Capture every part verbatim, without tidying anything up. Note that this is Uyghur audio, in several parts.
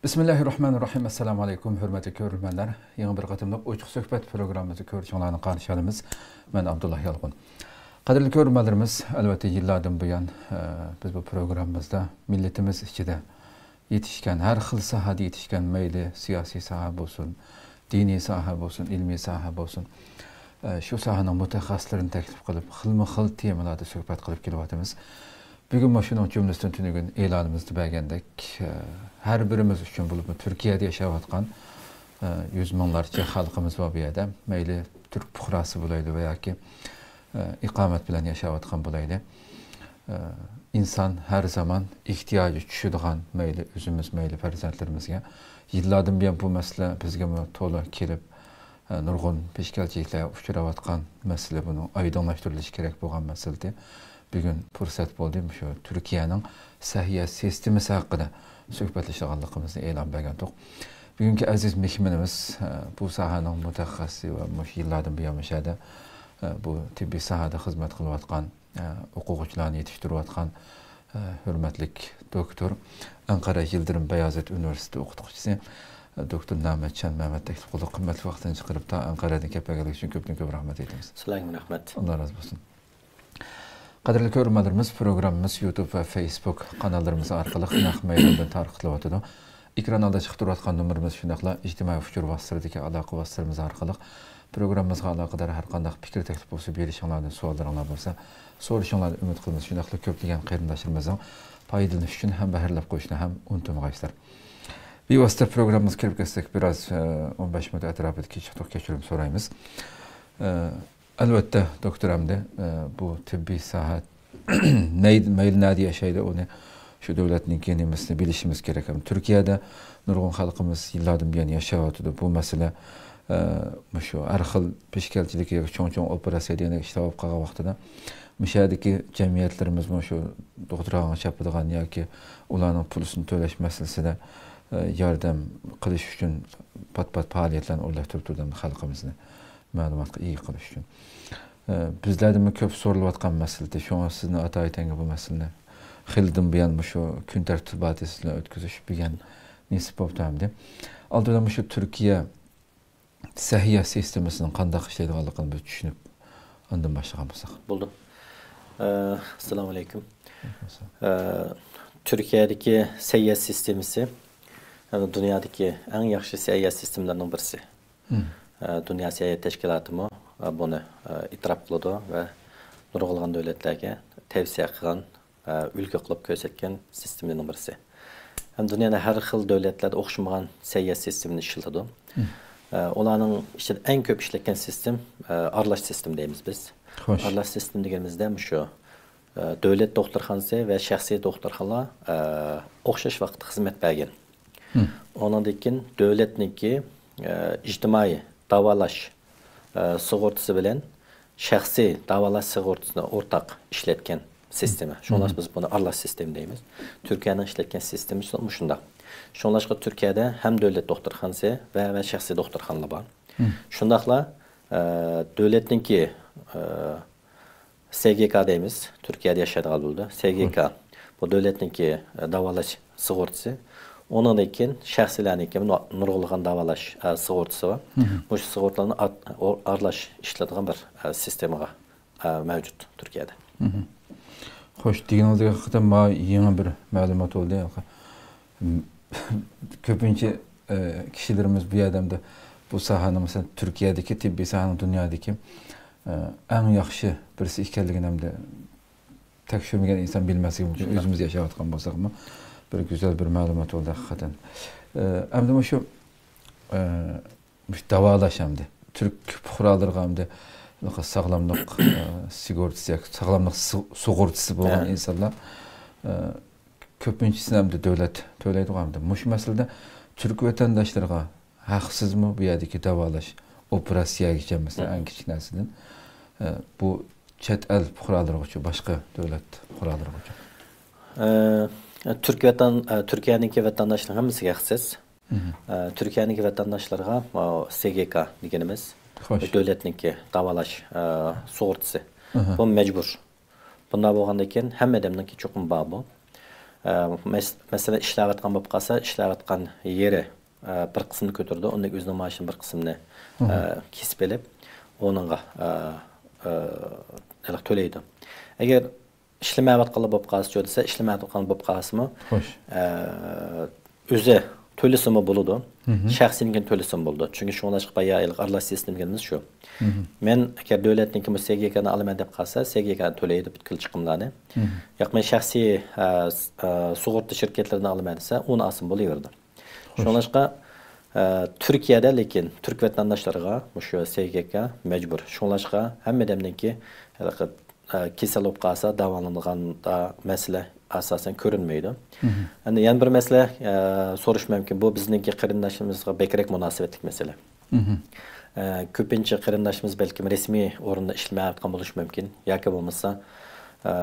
بىسمىللاھىررەھمانىررەھىم. ئەسسالامۇ ئەلەيكۇم، ھۆرمەتلىك كۆرۈرمەنلەر. يېڭى بىر قېتىملىق ئوچۇق سۆھبەت پروگراممىمىزدا كۆرۈشۈڭلارنى قارشى ئالىمىز. مەن ئابدۇللا يالقۇن. قەدىرلىك كۆرۈرمەنلىرىمىز، ئەلۋەتتە، يىللاردىن بۇيان، ئە، بىز بۇ پروگراممىمىزدا مىللىتىمىز ئىچىدە يېتىشكەن، ھەر خىل ساھەدە يېتىشكەن، مەيلى سىياسىي ساھە بولسۇن، دىنىي ساھە بولسۇن، ئىلمىي ساھە بولسۇن، ئە، شۇ ساھەنىڭ مۇتەخەسسىسلىرىنى تەكلىپ قىلىپ، خىلمۇ خىل تېمىلاردا سۆھبەت قىلىپ كېلىۋاتىمىز. بۈگۈنمۇ شۇنىڭ جۈملىسىدىن تۈنۈگۈن ئېلانىمىزدا بەرگەندەك، ئە، ھەر بىرىمىز ئۈچۈن، بولۇپمۇ تۈركىيەدە ياشاۋاتقان، ئە، يۈز مىڭلارچە خەلقىمىز بار بۇ يەردە. مەيلى تۈرك پۇقراسى بولايلى ۋە ياكى، ئە، ئىقامەت بىلەن ياشاۋاتقان بولايلى. ئە، ئىنسان ھەر زامان ئېھتىياجى چۈشىدىغان، مەيلى ئۆزىمىز، مەيلى پەرزەنتلىرىمىزگە، يىللاردىن بۇيان بۇ مەسىلە بىزگىمۇ تولا كېلىپ، ئە، نۇرغۇن پېشكەلچىلىكلەرگە ئۇچراۋاتقان مەسىلە، بۇنىڭ ئايدىڭلاشتۇرۇلۇشى كېرەك بولغان مەسىلىدى. بۈگۈن پۇرسەت بولدى، مۇشۇ تۈركىيەنىڭ سەھىيە سىستېمىسى ھەققىدە سۆھبەتلىشىدىغانلىقىمىزنى ئېلان بەرگەنتۇق. بۈگۈنكى ئەزىز مېھمىنىمىز، ئە، بۇ ساھەنىڭ مۇتەخەسسىسى ۋە مۇشۇ يىللاردىن بۇيان مۇشۇ يەردە، ئە، بۇ تېببىي ساھەدە خىزمەت قىلىۋاتقان، ئە، ئوقۇغۇچىلارنى يېتىشتۈرۈۋاتقان، ئە، ھۆرمەتلىك دوكتور، ئەنقەرە يىلدىرىم بايازىت ئۇنىۋېرسىتېتى ئوقۇتقۇچىسى، ئە، دوكتور نامەتجان مەمەت تەكلىپ قىلدۇق. قىممەتلىك ۋاقتىنى چىقىرىپ، تا ئەنقەرەدىن كېلىپ بەرگەنلىكى ئۈچۈن كۆپتىن كۆپ رەھمەت ئېيتىمىز. سىلەرگىمۇ رەھمەت. ئاللا رازى بولسۇن. قەدىرلىك كۆرۈرمەنلىرىمىز، پروگراممىمىز يۇتۇب ۋە فېيسبۇك قاناللىرىمىز ئارقىلىق نەق مەيداندىن تارقىتىلىۋاتىدۇ. ئېكران ئالدىدا چىقىپ تۇرۇۋاتقان نومۇرىمىز، شۇنداقلا ئىجتىمائىي ئۇچۇر ۋاسىتىلىرىدىكى ئالاقە ۋاسىتىلىرىمىز ئارقىلىق پروگراممىمىزغا ئالاقىدار ھەر قانداق پىكىر، تەكلىپ بولسا، بېرىشىڭلارنى، سوئاللىرىڭلار بولسا، سورىشىڭلارنى ئۈمىد قىلىمىز. شۇنداقلا كۆپلىگەن قېرىنداشلىرىمىزنىڭ پايدىلىنىش ئۈچۈن ھەم بەھرىلەپ قويۇشنى ھەم ئۇنتۇمىغايسىلەر. بىۋاسىتە پروگراممىمىزغا كىرىپ كەتسەك، بىراز، ئە، ئون بەش مىنۇت ئەتراپىدا كېچىكتۇق، كەچۈرۈم سورايمىز. ئە، ئەلۋەتتە، دوكتور، ئەمدى، ئە، بۇ تېببىي ساھە مەيلى، مەيلى نەدە ياشايلى، ئۇنى شۇ دۆلەتنىڭكى نېمىسىنى بىلىشىمىز كېرەك. ھەم تۈركىيەدە نۇرغۇن خەلقىمىز يىللاردىن بۇيان ياشاۋاتىدۇ. بۇ مەسىلە، ئە، مۇشۇ ھەر خىل پېشكەلچىلىكى ياكى چوڭ-چوڭ ئوپېراتسىيە دېگەندەك ئىشلار بولۇپ قالغان ۋاقتىدا، مۇشۇ يەردىكى جەمئىيەتلىرىمىزمۇ شۇ دوختۇرخانىغا چاپىدىغان ياكى ئۇلارنىڭ پۇلىسىنى تۆلەش مەسىلىسىدە، ئە، ياردەم قىلىش ئۈچۈن پات-پات پائالىيەتلەرنى ئورۇنلاشتۇرۇپ تۇردى خەلقىمىزنى مەلۇماتقا ئىگە قىلىش ئۈچۈن. ئە، بىزلەردىنمۇ كۆپ سورىلىۋاتقان مەسىلىدى. شۇڭا سىزنى ئاتايىتەنگە بۇ مەسىلىنى خېلىدىن بۇيان مۇشۇ كۈن تەرتىپاتى سىز بىلەن ئۆتكۈزۈش بۈگۈن نېسىپ بوپتۇ ئەمدى. ئالدىدا مۇشۇ تۈركىيە سەھىيە سىستېمىسىنىڭ قانداق ئىشلەيدىغانلىقىنى بىز چۈشىنىپ، ئاندىن باشلىغان بولساق. بولدى. ئە، ئەسسالامۇ ئەلەيكۇم. ئە، تۈركىيەدىكى سەھىيە سىستېمىسى، ئە، دۇنيادىكى ئەڭ ياخشى سەھىيە سىستېمىلىرىنىڭ بىرسى. مم. ئە، دۇنيا سەھىيە تەشكىلاتىمۇ، ئە، بۇنى، ئە، ئېتىراپ قىلىدۇ ۋە نۇرغۇنلىغان دۆلەتلەرگە تەۋسىيە قىلغان، ئە، ئۈلگە قىلىپ كۆرسەتكەن سىستېمىنىڭ بىرسى. ھەم دۇنيادا ھەر خىل دۆلەتلەردە ئوخشىمىغان سەھىيە سىستېمىنى ئىشلىتىدۇ. مم. ئە، ئۇلارنىڭ ئىچىدە ئەڭ كۆپ ئىشلەتكەن سىستېم، ئە، ئارىلاش سىستېم دەيمىز بىز. خوش. ئارىلاش سىستېم دېگىنىمىزدە مۇشۇ، ئە، دۆلەت دوختۇرخانىسى ۋە شەخسىي دوختۇرخانىلار، ئە، ئوخشاش ۋاقىتتا خىزمەت بەرگەن. مم. ئۇنىڭدىن كېيىن دۆلەتنىڭكى، ئە، ئىجتىمائىي داۋالاش، ئە، سۇغۇرتىسى بىلەن شەخسىي داۋالاش سۇغۇرتىسىنى ئورتاق ئىشلەتكەن سىستېما. شۇڭلاشقا بىز بۇنى ئارىلاش سىستېما دەيمىز. تۈركىيەنىڭ ئىشلەتكەن سىستېمىسى مۇشۇنداق. شۇڭلاشقا تۈركىيەدە ھەم دۆلەت دوختۇرخانىسى ۋە، ۋە شەخسىي دوختۇرخانىلار بار. مم. شۇنداقلا، ئە، دۆلەتنىڭكى، ئە، سىگك دەيمىز، تۈركىيەدە ياشايدىغان بولىدۇ. سىگك، بۇ دۆلەتنىڭكى، ئە، داۋالاش سۇغۇرتىسى. ئۇنىڭدىن كېيىن شەخسىيلەرنىڭكى نۇ-، نۇرغۇنلىغان داۋالاش، ئە، سۇغۇرتىسى بار. مۇشۇ سۇغۇرتىلارنى ئات-، ئو-، ئارىلاش ئىشلىتىدىغان بىر، ئە، سىستېمىغا، ئە، مەۋجۇت تۈركىيەدە. خوش، دېگىنىڭىزگە ھەقىقەتەن ماڭا يېڭى بىر مەلۇمات بولدى. كۆپىنچە، ئە، كىشىلىرىمىز بۇ يەردە ئەمدى بۇ ساھەنىڭ، مەسىلەن، تۈركىيەدىكى تېببىي ساھەنىڭ دۇنيادىكى، ئە، ئەڭ ياخشى بىرسى ئىكەنلىكىنى ئەمدى تەكشۈرمىگەن ئىنسان بىلمەسلىكى مۇمكىن. شۇنداق. ئۆزىمىز ياشاۋاتقان بولساقمۇ، بىر گۈزەل بىر مەلۇمات بولدى ھەقىقەتەن. ئە، ئەمدى مۇشۇ، ئە، مۇشۇ داۋالاش ئەمدى تۈرك پۇقرالىرىغا ئەمدى ساغلاملىق، ئە، سىگورتىسى ياكى ساغلاملىق سۇ-، سۇغۇرتىسى بولغان ئىنسانلار، ئە، كۆپىنچىسىنى ئەمدى دۆلەت تۆلەيدىغۇ ئەمدى. مۇشۇ مەسىلىدە تۈرك ۋەتەنداشلىرىغا ھەقسىزمۇ بۇ يەردىكى داۋالاش؟ ئوپېراتسىيەگىچە، مەسىلەن، ئەڭ كىچىك نەرسىدىن، ئە، بۇ چەت ئەل پۇقرالىرىغىچۇ، باشقا دۆلەت پۇقرالىرىغىچۇ؟ ئە، تۈركىي ۋەتەن، ئە، تۈركىيەنىڭكى ۋەتەنداشلىرىنىڭ ھەممىسىگە ھەقسىز. ئە، تۈركىيەنىڭكى ۋەتەنداشلىرىغا، ئە، سېگېكا دېگىنىمىز، خوش. دۆلەتنىڭكى داۋالاش، ئە، سۇغۇرتىسى. بۇ مەجبۇر. بۇنداق بولغاندىن كېيىن ھەممە ئادەمنىڭكى چوقۇم بار بۇ. ئە، مەس-، مەسىلەن، ئىشلەۋاتقان بولۇپ قالسا، ئىشلەۋاتقان يېرى، ئە، بىر قىسمىنى كۆتۈرىدۇ، ئۇنىڭ ئۆزىنىڭ مائاشىنىڭ بىر قىسمىنى، ئە، كېسىپ ئېلىپ، ئۇنىڭغا، ئە، ئە، ھېلىقى تۆلەيدۇ. ئەگەر ئىشلىمەيۋاتقانلار بولۇپ قالسىچۇ دېسە، ئىشلىمەيۋاتقان بولۇپ قالسىمۇ، خوش. ئە، ئۆزى تۆلىسىمۇ بولىدۇ. شەخسىينىڭكىنى تۆلىسىمۇ بولىدۇ. چۈنكى شۇڭلاشقا بايا ھېلىقى ئارىلاشتۇرۇش دېگىنىمىز شۇ. مەن ئەگەر دۆلەتنىڭكى بۇ سېگېكانى ئالىمەن دەپ قالسا، سېگېكانى تۆلەيدۇ پۈتكۈل چىقىملارنى. ياق، مەن شەخسىي، ئە، س-، ئە، سۇغۇرتا شىركەتلىرىنى ئالىمەن دېسە، ئۇنى ئالسىمۇ بولۇۋېرىدۇ. شۇڭلاشقا، ئە، تۈركىيەدە لېكىن تۈرك ۋەتەنداشلىرىغا مۇشۇ سېگېكا مەجبۇر. شۇڭلاشقا ھەممە ئادەمنىڭكى ھېلىقى، ئە، كېسەل بولۇپ قالسا، داۋالانغاندا مەسىلە ئاساسەن كۆرۈنمەيدۇ. ئەمدى يەنە بىر مەسىلە، ئە، سورىشىم مۇمكىن. بۇ بىزنىڭكى قېرىنداشلىرىمىزغا بەكرەك مۇناسىۋەتلىك مەسىلە. ئە، كۆپىنچە قېرىنداشلىرىمىز بەلكىم رەسمىي ئورۇندا ئىشلىمەيۋاتقان بولۇشى مۇمكىن. ياكى بولمىسا، ئە،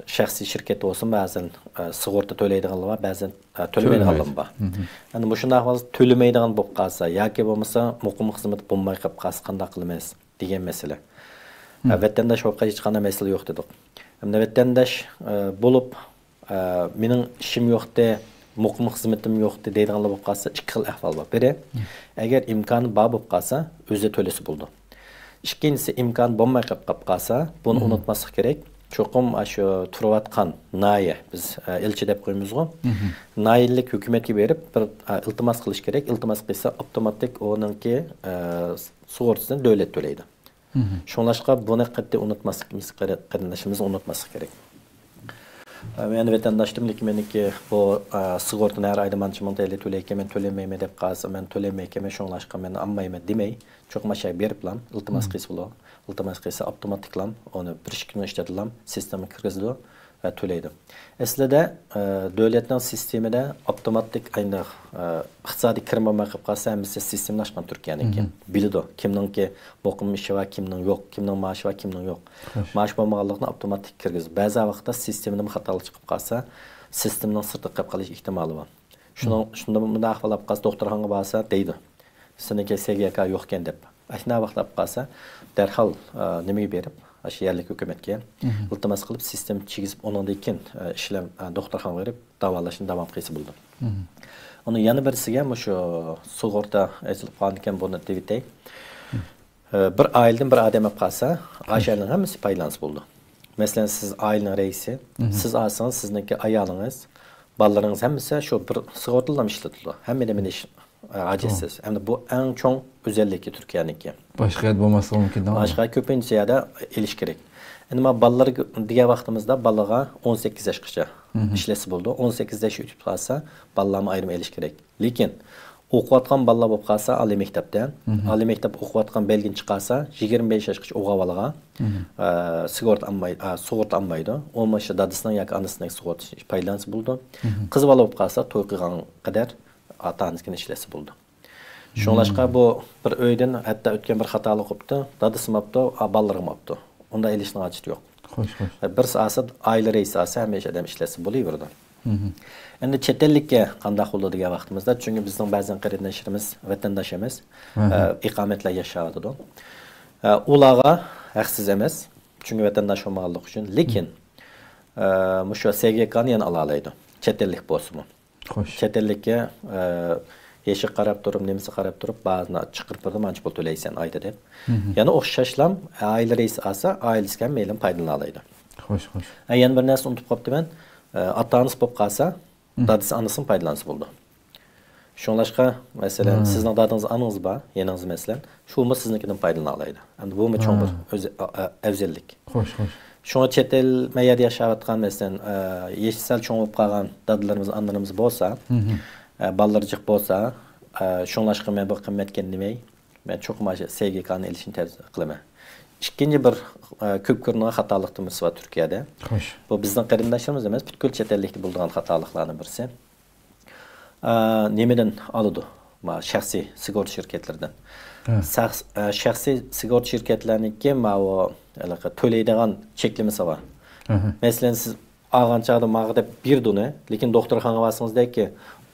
شەخسىي شىركەت بولسىمۇ بەزەن، ئە، سۇغۇرتا تۆلەيدىغانلار بار، بەزەن، ئە، تۆلىمەيدىغانلار بار. ئەمدى مۇشۇنداق ۋاز-، تۆلىمەيدىغان بولۇپ قالسا ياكى بولمىسا مۇقىم خىزمىتى بولماي قېلىپ قالسا قانداق قىلىمىز دېگەن مەسىلە. ئە، ۋەتەنداش بولۇپ قالسا ھېچقانداق مەسىلە يوق دېدۇق. ئەمدى ۋەتەنداش، ئە، بولۇپ، ئە، مېنىڭ ئىشىم يوقتى، مۇقىم خىزمىتىم يوقتى دەيدىغانلار بولۇپ قالسا، ئىككى خىل ئەھۋال بار. بىرى، ئەگەر ئىمكانى بار بولۇپ قالسا، ئۆزى تۆلىسە بولىدۇ. ئىككىنچىسى، ئىمكانى بولماي قېلىپ، قېلىپ قالسا، بۇنى ئۇنتۇماسلىق كېرەك. چوقۇم ئاشۇ تۇرۇۋاتقان ناھىيە، بىز، ئە، ئىلچى دەپ قويىمىزغۇ، ناھىيەلىك ھۆكۈمەتكە بېرىپ بىر، ئە، ئىلتىماس قىلىش كېرەك. ئىلتىماس قىلسا، ئاپتوماتىك ئۇنىڭكى، ئە، سۇغۇرتىسىنى دۆلەت تۆلەيدۇ. شۇڭلاشقا بۇنى قەتئىي ئۇنتۇماسلىقىمىز، قېرىنداشلىرىمىز ئۇنتۇماسلىق كېرەك. ئە، مەن ۋەتەنداشتىم، لېكىن مېنىڭكى بۇ، ئە، سۇغۇرتىنى ھەر ئايدا مانچە مىڭ تەيلە تۆلەيكەن، مەن تۆلىمەيمەن دەپ قالسا، مەن تۆلەيمەيكەنمەن، شۇڭلاشقا مەن ئالمايمەن دېمەي، چوقۇم ئاشۇ يەرگە بېرىپلا ئىلتىماس قىلسا بولىدۇ. ئىلتىماس قىلسا ئاپتوماتىكلا ئۇنى بىر ئىككى كۈننىڭ ئىچىدىلا سىستېمىغا كىرگۈزىدۇ ۋە تۆلەيدۇ. ئەسلىدە، ئە، دۆلەتنىڭ سىستېمىدا ئاپتوماتىك ئاينداق، ئە، ئىقتىسادىي كىرىم بولماي قېلىپ قالسا، ھەممىسى سىستېمىلاشقان تۈركىيەنىڭكى. بىلىدۇ، كىمنىڭكى مۇقىم ئىشى بار، كىمنىڭ يوق، كىمنىڭ مائاشى بار، كىمنىڭ يوق. مائاش بولمىغانلىقنى ئاپتوماتىك كىرگۈزىدۇ. بەزى ۋاقىتتا سىستېمىدىمۇ خاتالىق چىقىپ قالسا، سىستېمىنىڭ سىرتىغا قېلىپ قېلىش ئېھتىمالى بار. شۇنىڭ، شۇنداق مۇنداق ئەھۋال بولۇپ قالسا، دوختۇرخانىغا بارسا دەيدۇ، سېنىڭكى سېگېكا يوقكەن دەپ. ئاشۇنداق ۋاقىت بولۇپ قالسا، دەرھال، ئە، نېمىگە بېرىپ، ئاشۇ يەرلىك ھۆكۈمەتكە ئىلتىماس قىلىپ، سىستېما چىگىزىپ، ئۇنىڭدىن كېيىن، ئە، ئىشلەم، ئە، دوختۇرخانىغا بېرىپ داۋالاشنى داۋام قىلسا بولىدۇ. ئۇنىڭ يەنە بىرسىگە مۇشۇ سۇغۇرتا ئېچىلىپ قالغاندىكىن بۇنى دېۋىتەي. ئە، بىر ئائىلىدىن بىر ئادەم ئېلىپ قالسا، ئاشۇ ئائىلىنىڭ ھەممىسى پايدىلانسا بولىدۇ. مەسىلەن، سىز ئائىلىنىڭ رەئىسى، سىز ئالسىڭىز، سىزنىڭكى ئايالىڭىز، بالىلىرىڭىز ھەممىسى شۇ بىر سۇغۇرتىدىلا ئىشلىتىلىدۇ. ھەممە نېمىنى ئىش-، ھاجەتسىز. ئەمدى بۇ ئەڭ چوڭ ئۆزەللىكى تۈركىيەنىڭكى. باشقا يەردە بولماسلىقى مۇمكىن، دەڭ. باشقا كۆپىنچە يەردە ئېلىش كېرەك. ئەمما بالىلار دېگەن ۋاقتىمىزدا بالىغا ئون سەككىز ياشقىچە ئىشلەتسە بولىدۇ. ئون سەككىز ياش ئۆتۈپ قالسا، بالىلارمۇ ئايرىم ئېلىش كېرەك. لېكىن ئوقۇۋاتقان بالىلار بولۇپ قالسا، ئالىي مەكتەپتە، ئالىي مەكتەپ ئوقۇۋاتقان بەلگىنى چىقارسا، يىگىرمە بەش ياشقىچە ئوقۇغان بالىغا، ئە، سۇغۇرتا ئالماي-، ئە، سۇغۇرتا ئالمايدۇ. ئۇ مۇشۇ دادىسىنىڭ ياكى ئانىسىنىڭ سۇغۇرتىسى پايدىلانسا بولىدۇ. قىز بالا بولۇپ قالسا، توي قىلغان قەدەر ئاتا-ئانىسىنىڭكىنى ئىشلەتسە بولىدۇ. شۇڭلاشقا بۇ بىر ئۆيدىن ھەتتا ئۆتكەن بىر خاتالىق بوپتۇ. دادىسىمۇ ئاپتۇ، ئا، بالىلىرىمۇ ئاپتۇ. ئۇندا ئېلىشنىڭ ھاجىتى يوق. خوش، خوش. بىرسى ئالسا، ئائىلە رەئىسى ئالسا، ھەممە ئادەم ئىشلەتسە بولۇۋېرىدۇ. ئەمدى چەت ئەللىككە قانداق بولىدۇ دېگەن ۋاقتىمىزدا، چۈنكى بىزنىڭ بەزەن قېرىنداشلىرىمىز ۋەتەنداش ئەمەس، ئە، ئىقامەت بىلەن ياشاۋاتىدۇ. ئە، ئۇلارغا ھەقسىز ئەمەس، چۈنكى ۋەتەنداش بولمىغانلىقى ئۈچۈن. لېكىن، ئە، مۇشۇ سېگېكانى يەنە ئالالايدۇ، چەت ئەللىك بولسىمۇ. خوش. چەت ئەللىككە، ئە، يېشىغا قاراپ تۇرۇپ، نېمىسىگە قاراپ تۇرۇپ، بازىنى چىقىرىپ بېرىدۇ، مانچە پۇل تۆلەيسەن ئايدا دەپ. يەنە ئوخشاشلام، ئائىلە رەئىسى ئالسا، ئائىلىسىگە ھەممەيلەن پايدىلىنالايدۇ. خوش، خوش. ئە، يەنە بىر نەرسىنى ئۇنتۇپ قاپتىمەن. ئە، ئاتا-ئانىسى بولۇپ قالسا، دادىسى ئانىسىمۇ پايدىلانسا بولىدۇ. شۇڭلاشقا، مەسىلەن، سىزنىڭ دادىڭىز، ئانىڭىز بار، يېنىڭىزدا مەسىلەن، شۇمۇ سىزنىڭكىدىن پايدىلىنالايدۇ. ئەمدى بۇمۇ چوڭ بىر ئۆز-، ئە-، ئە-، ئەۋزەللىك. خوش، خوش. شۇڭا چەت ئەل، ما يەردە ياشاۋاتقان، مەسىلەن، ئە، يېشى سەل چوڭ بولۇپ قالغان دادىلىرىمىز، ئانىلىرىمىز بولسا، ئە، بالىلىرى جىق بولسا، ئە، شۇڭلاشقا مەن بۇ قىممەتكە ئىندىمەي، مەن چوقۇم ئاشۇ سېگېكانى ئېلىشنى تەۋسىيە قىلىمەن. ئىككىنچى بىر، ئە، كۆپ كۆرۈنىدىغان خاتالىقتىن بىرسى بار تۈركىيەدە. خوش. بۇ بىزنىڭ قېرىنداشلىرىمىز ئەمەس، پۈتكۈل چەت ئەللىكتە بولىدىغان خاتالىقلارنىڭ بىرسى. ئە، نېمىدىن ئالىدۇ؟ ما شەخسىي سىگورتا شىركەتلىرىدىن. ھە. سەخس-، ئە، شەخسىي سىگورتا شىركەتلەرنىڭكى ماۋۇ ھېلىقى تۆلەيدىغان چەكلىمىسى بار. ئەھە. مەسىلەن، سىز ئالغان چاغدا ماڭا دەپ بېرىدۇ ئۇنى، لېكىن دوختۇرخانىغا بارسىڭىز دەيدىكى،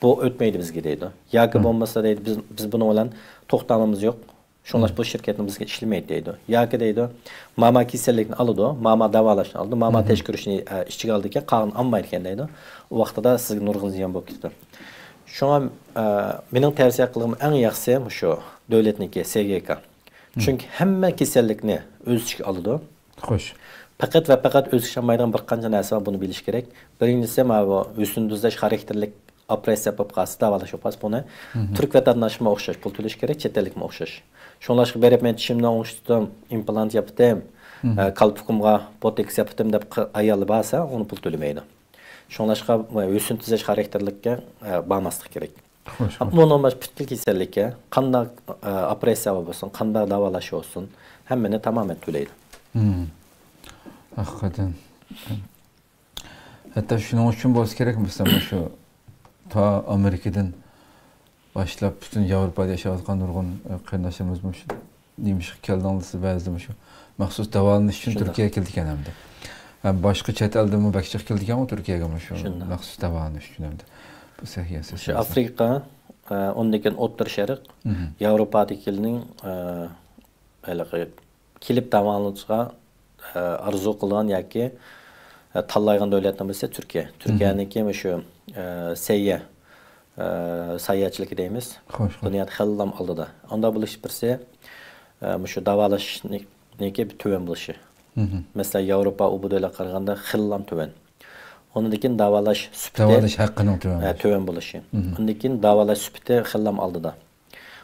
بۇ ئۆتمەيدۇ بىزگە دەيدۇ. ياكى ھە. بولمىسا دەيدۇ، بىز، بىز بۇنىڭ بىلەن توختامىمىز يوق. شۇڭلاش ھە. بۇ شىركەتنىڭ بىزگە ئىشلىمەيدۇ دەيدۇ. ياكى دەيدۇ، ماما كېسەللىكنى ئالىدۇ، ماما داۋالاشنى ئالىدۇ، ماما مھم. تەشكۈرۈشنى، ئە، ئىچىگە ئالىدىكەن، قالغىنى ئالمايدىكەن دەيدۇ. ئۇ ۋاقتىدا سىزگە نۇرغۇن زىيان بولۇپ كېتىدۇ. شۇڭا، ئە، مېنىڭ تەۋسىيە قىلغىنىم ئەڭ ياخشىسى مۇشۇ دۆلەتنىڭكى سېگېكا. مم. چۈنكى ھەممە كېسەللىكنى ئۆز ئىچىگە ئالىدۇ. خوش. پەقەت ۋە پەقەت ئۆز ئىچىگە ئالمايدىغان بىر قانچە نەرسە بار، بۇنى بىلىش كېرەك. بىرىنچىسى، ماۋۇ ھۆسن تۈزەش خاراكتېرلىك ئوپېراتسىيە بولۇپ قالسا، داۋالاش بولۇپ قالسا، بۇنى مم. تۈرك ۋەتەنداشىمۇ ئوخشاش پۇل تۆلەش كېرەك، چەت ئەللىكمۇ ئوخشاش. شۇڭلاشقا بېرىپ مەن چىشىمنى ئوڭشىتتىم، ئىمپلانت ياپتىم، مم. ئە، كالپۇكۇمغا بوتوكس ياپتىم دەپ ق-، ئاياللار بارسا، ئۇنى پۇل تۆلىمەيدۇ. شۇڭلاشقا ھۆسن تۈزەش خاراكتېرلىككە، ئە، بارماسلىق كېرەك. خوش، خوش. ئومۇمەن پۈتكۈل كېسەللىككە، قانداق، ئە، ئوپېراتسىيە بولسۇن، قانداق داۋالاش بولسۇن، ھەممىنى تامامەن تۆلەيدۇ. مم. ھەقىقەتەن. ھەتتا شۇنىڭ ئۈچۈن بولسا كېرەك، مەسىلەن، مۇشۇ تا ئامېرىكىدىن باشلاپ پۈتۈن ياۋروپادا ياشاۋاتقان نۇرغۇن، ئە، قېرىنداشلىرىمىز مۇشۇ نېمىشقا كەلدىڭ دېسە، بەزىدە مۇشۇ مەخسۇس داۋالىنىش ئۈچۈن شۇنداق. تۈركىيەگە كېلىدىكەن ھەمدە. ھەم باشقا چەت ئەلدىنمۇ بەك جىق كېلىدىكەنغۇ تۈركىيەگە مۇشۇ شۇنداق. مەخسۇس داۋالىنىش ئۈچۈن ھەمدە. بۇ سەھىيە مۇشۇ ئاساسىي. ئافرىقا، ئە، ئۇندىن كېيىن ئوتتۇرا شەرق، مم. ياۋروپادىكىلەرنىڭ، ئە، ھېلىقى كېلىپ داۋالىنىشقا، ئە، ئارزۇ قىلغان ياكى، ئە، تاللايدىغان دۆلەتنىڭ بىرسى تۈركىيە. مم. تۈركىيەنىڭكى مۇشۇ، ئە، سەييە، ئە، ساياھەتچىلىكى دەيمىز. خوش، خوش. دۇنيادا خېلىلا ئالدىدا. ئۇنداق بولۇش بىرسى، ئە، مۇشۇ داۋالاشنىڭكى تۆۋەن بولۇشى. مم. مەسىلەن، ياۋروپا ئۇ بۇ دۆلەتكە قارىغاندا خېلىلا تۆۋەن. ئۇنىڭدىن كېيىن داۋالاش سۈپىتى، داۋالاش ھەققىنىڭ تۆۋەن ئە، بولۇشى. تۆۋەن بولۇشى. مم. ئۇنىڭدىن كېيىن داۋالاش سۈپىتى خېلىلا ئالدىدا.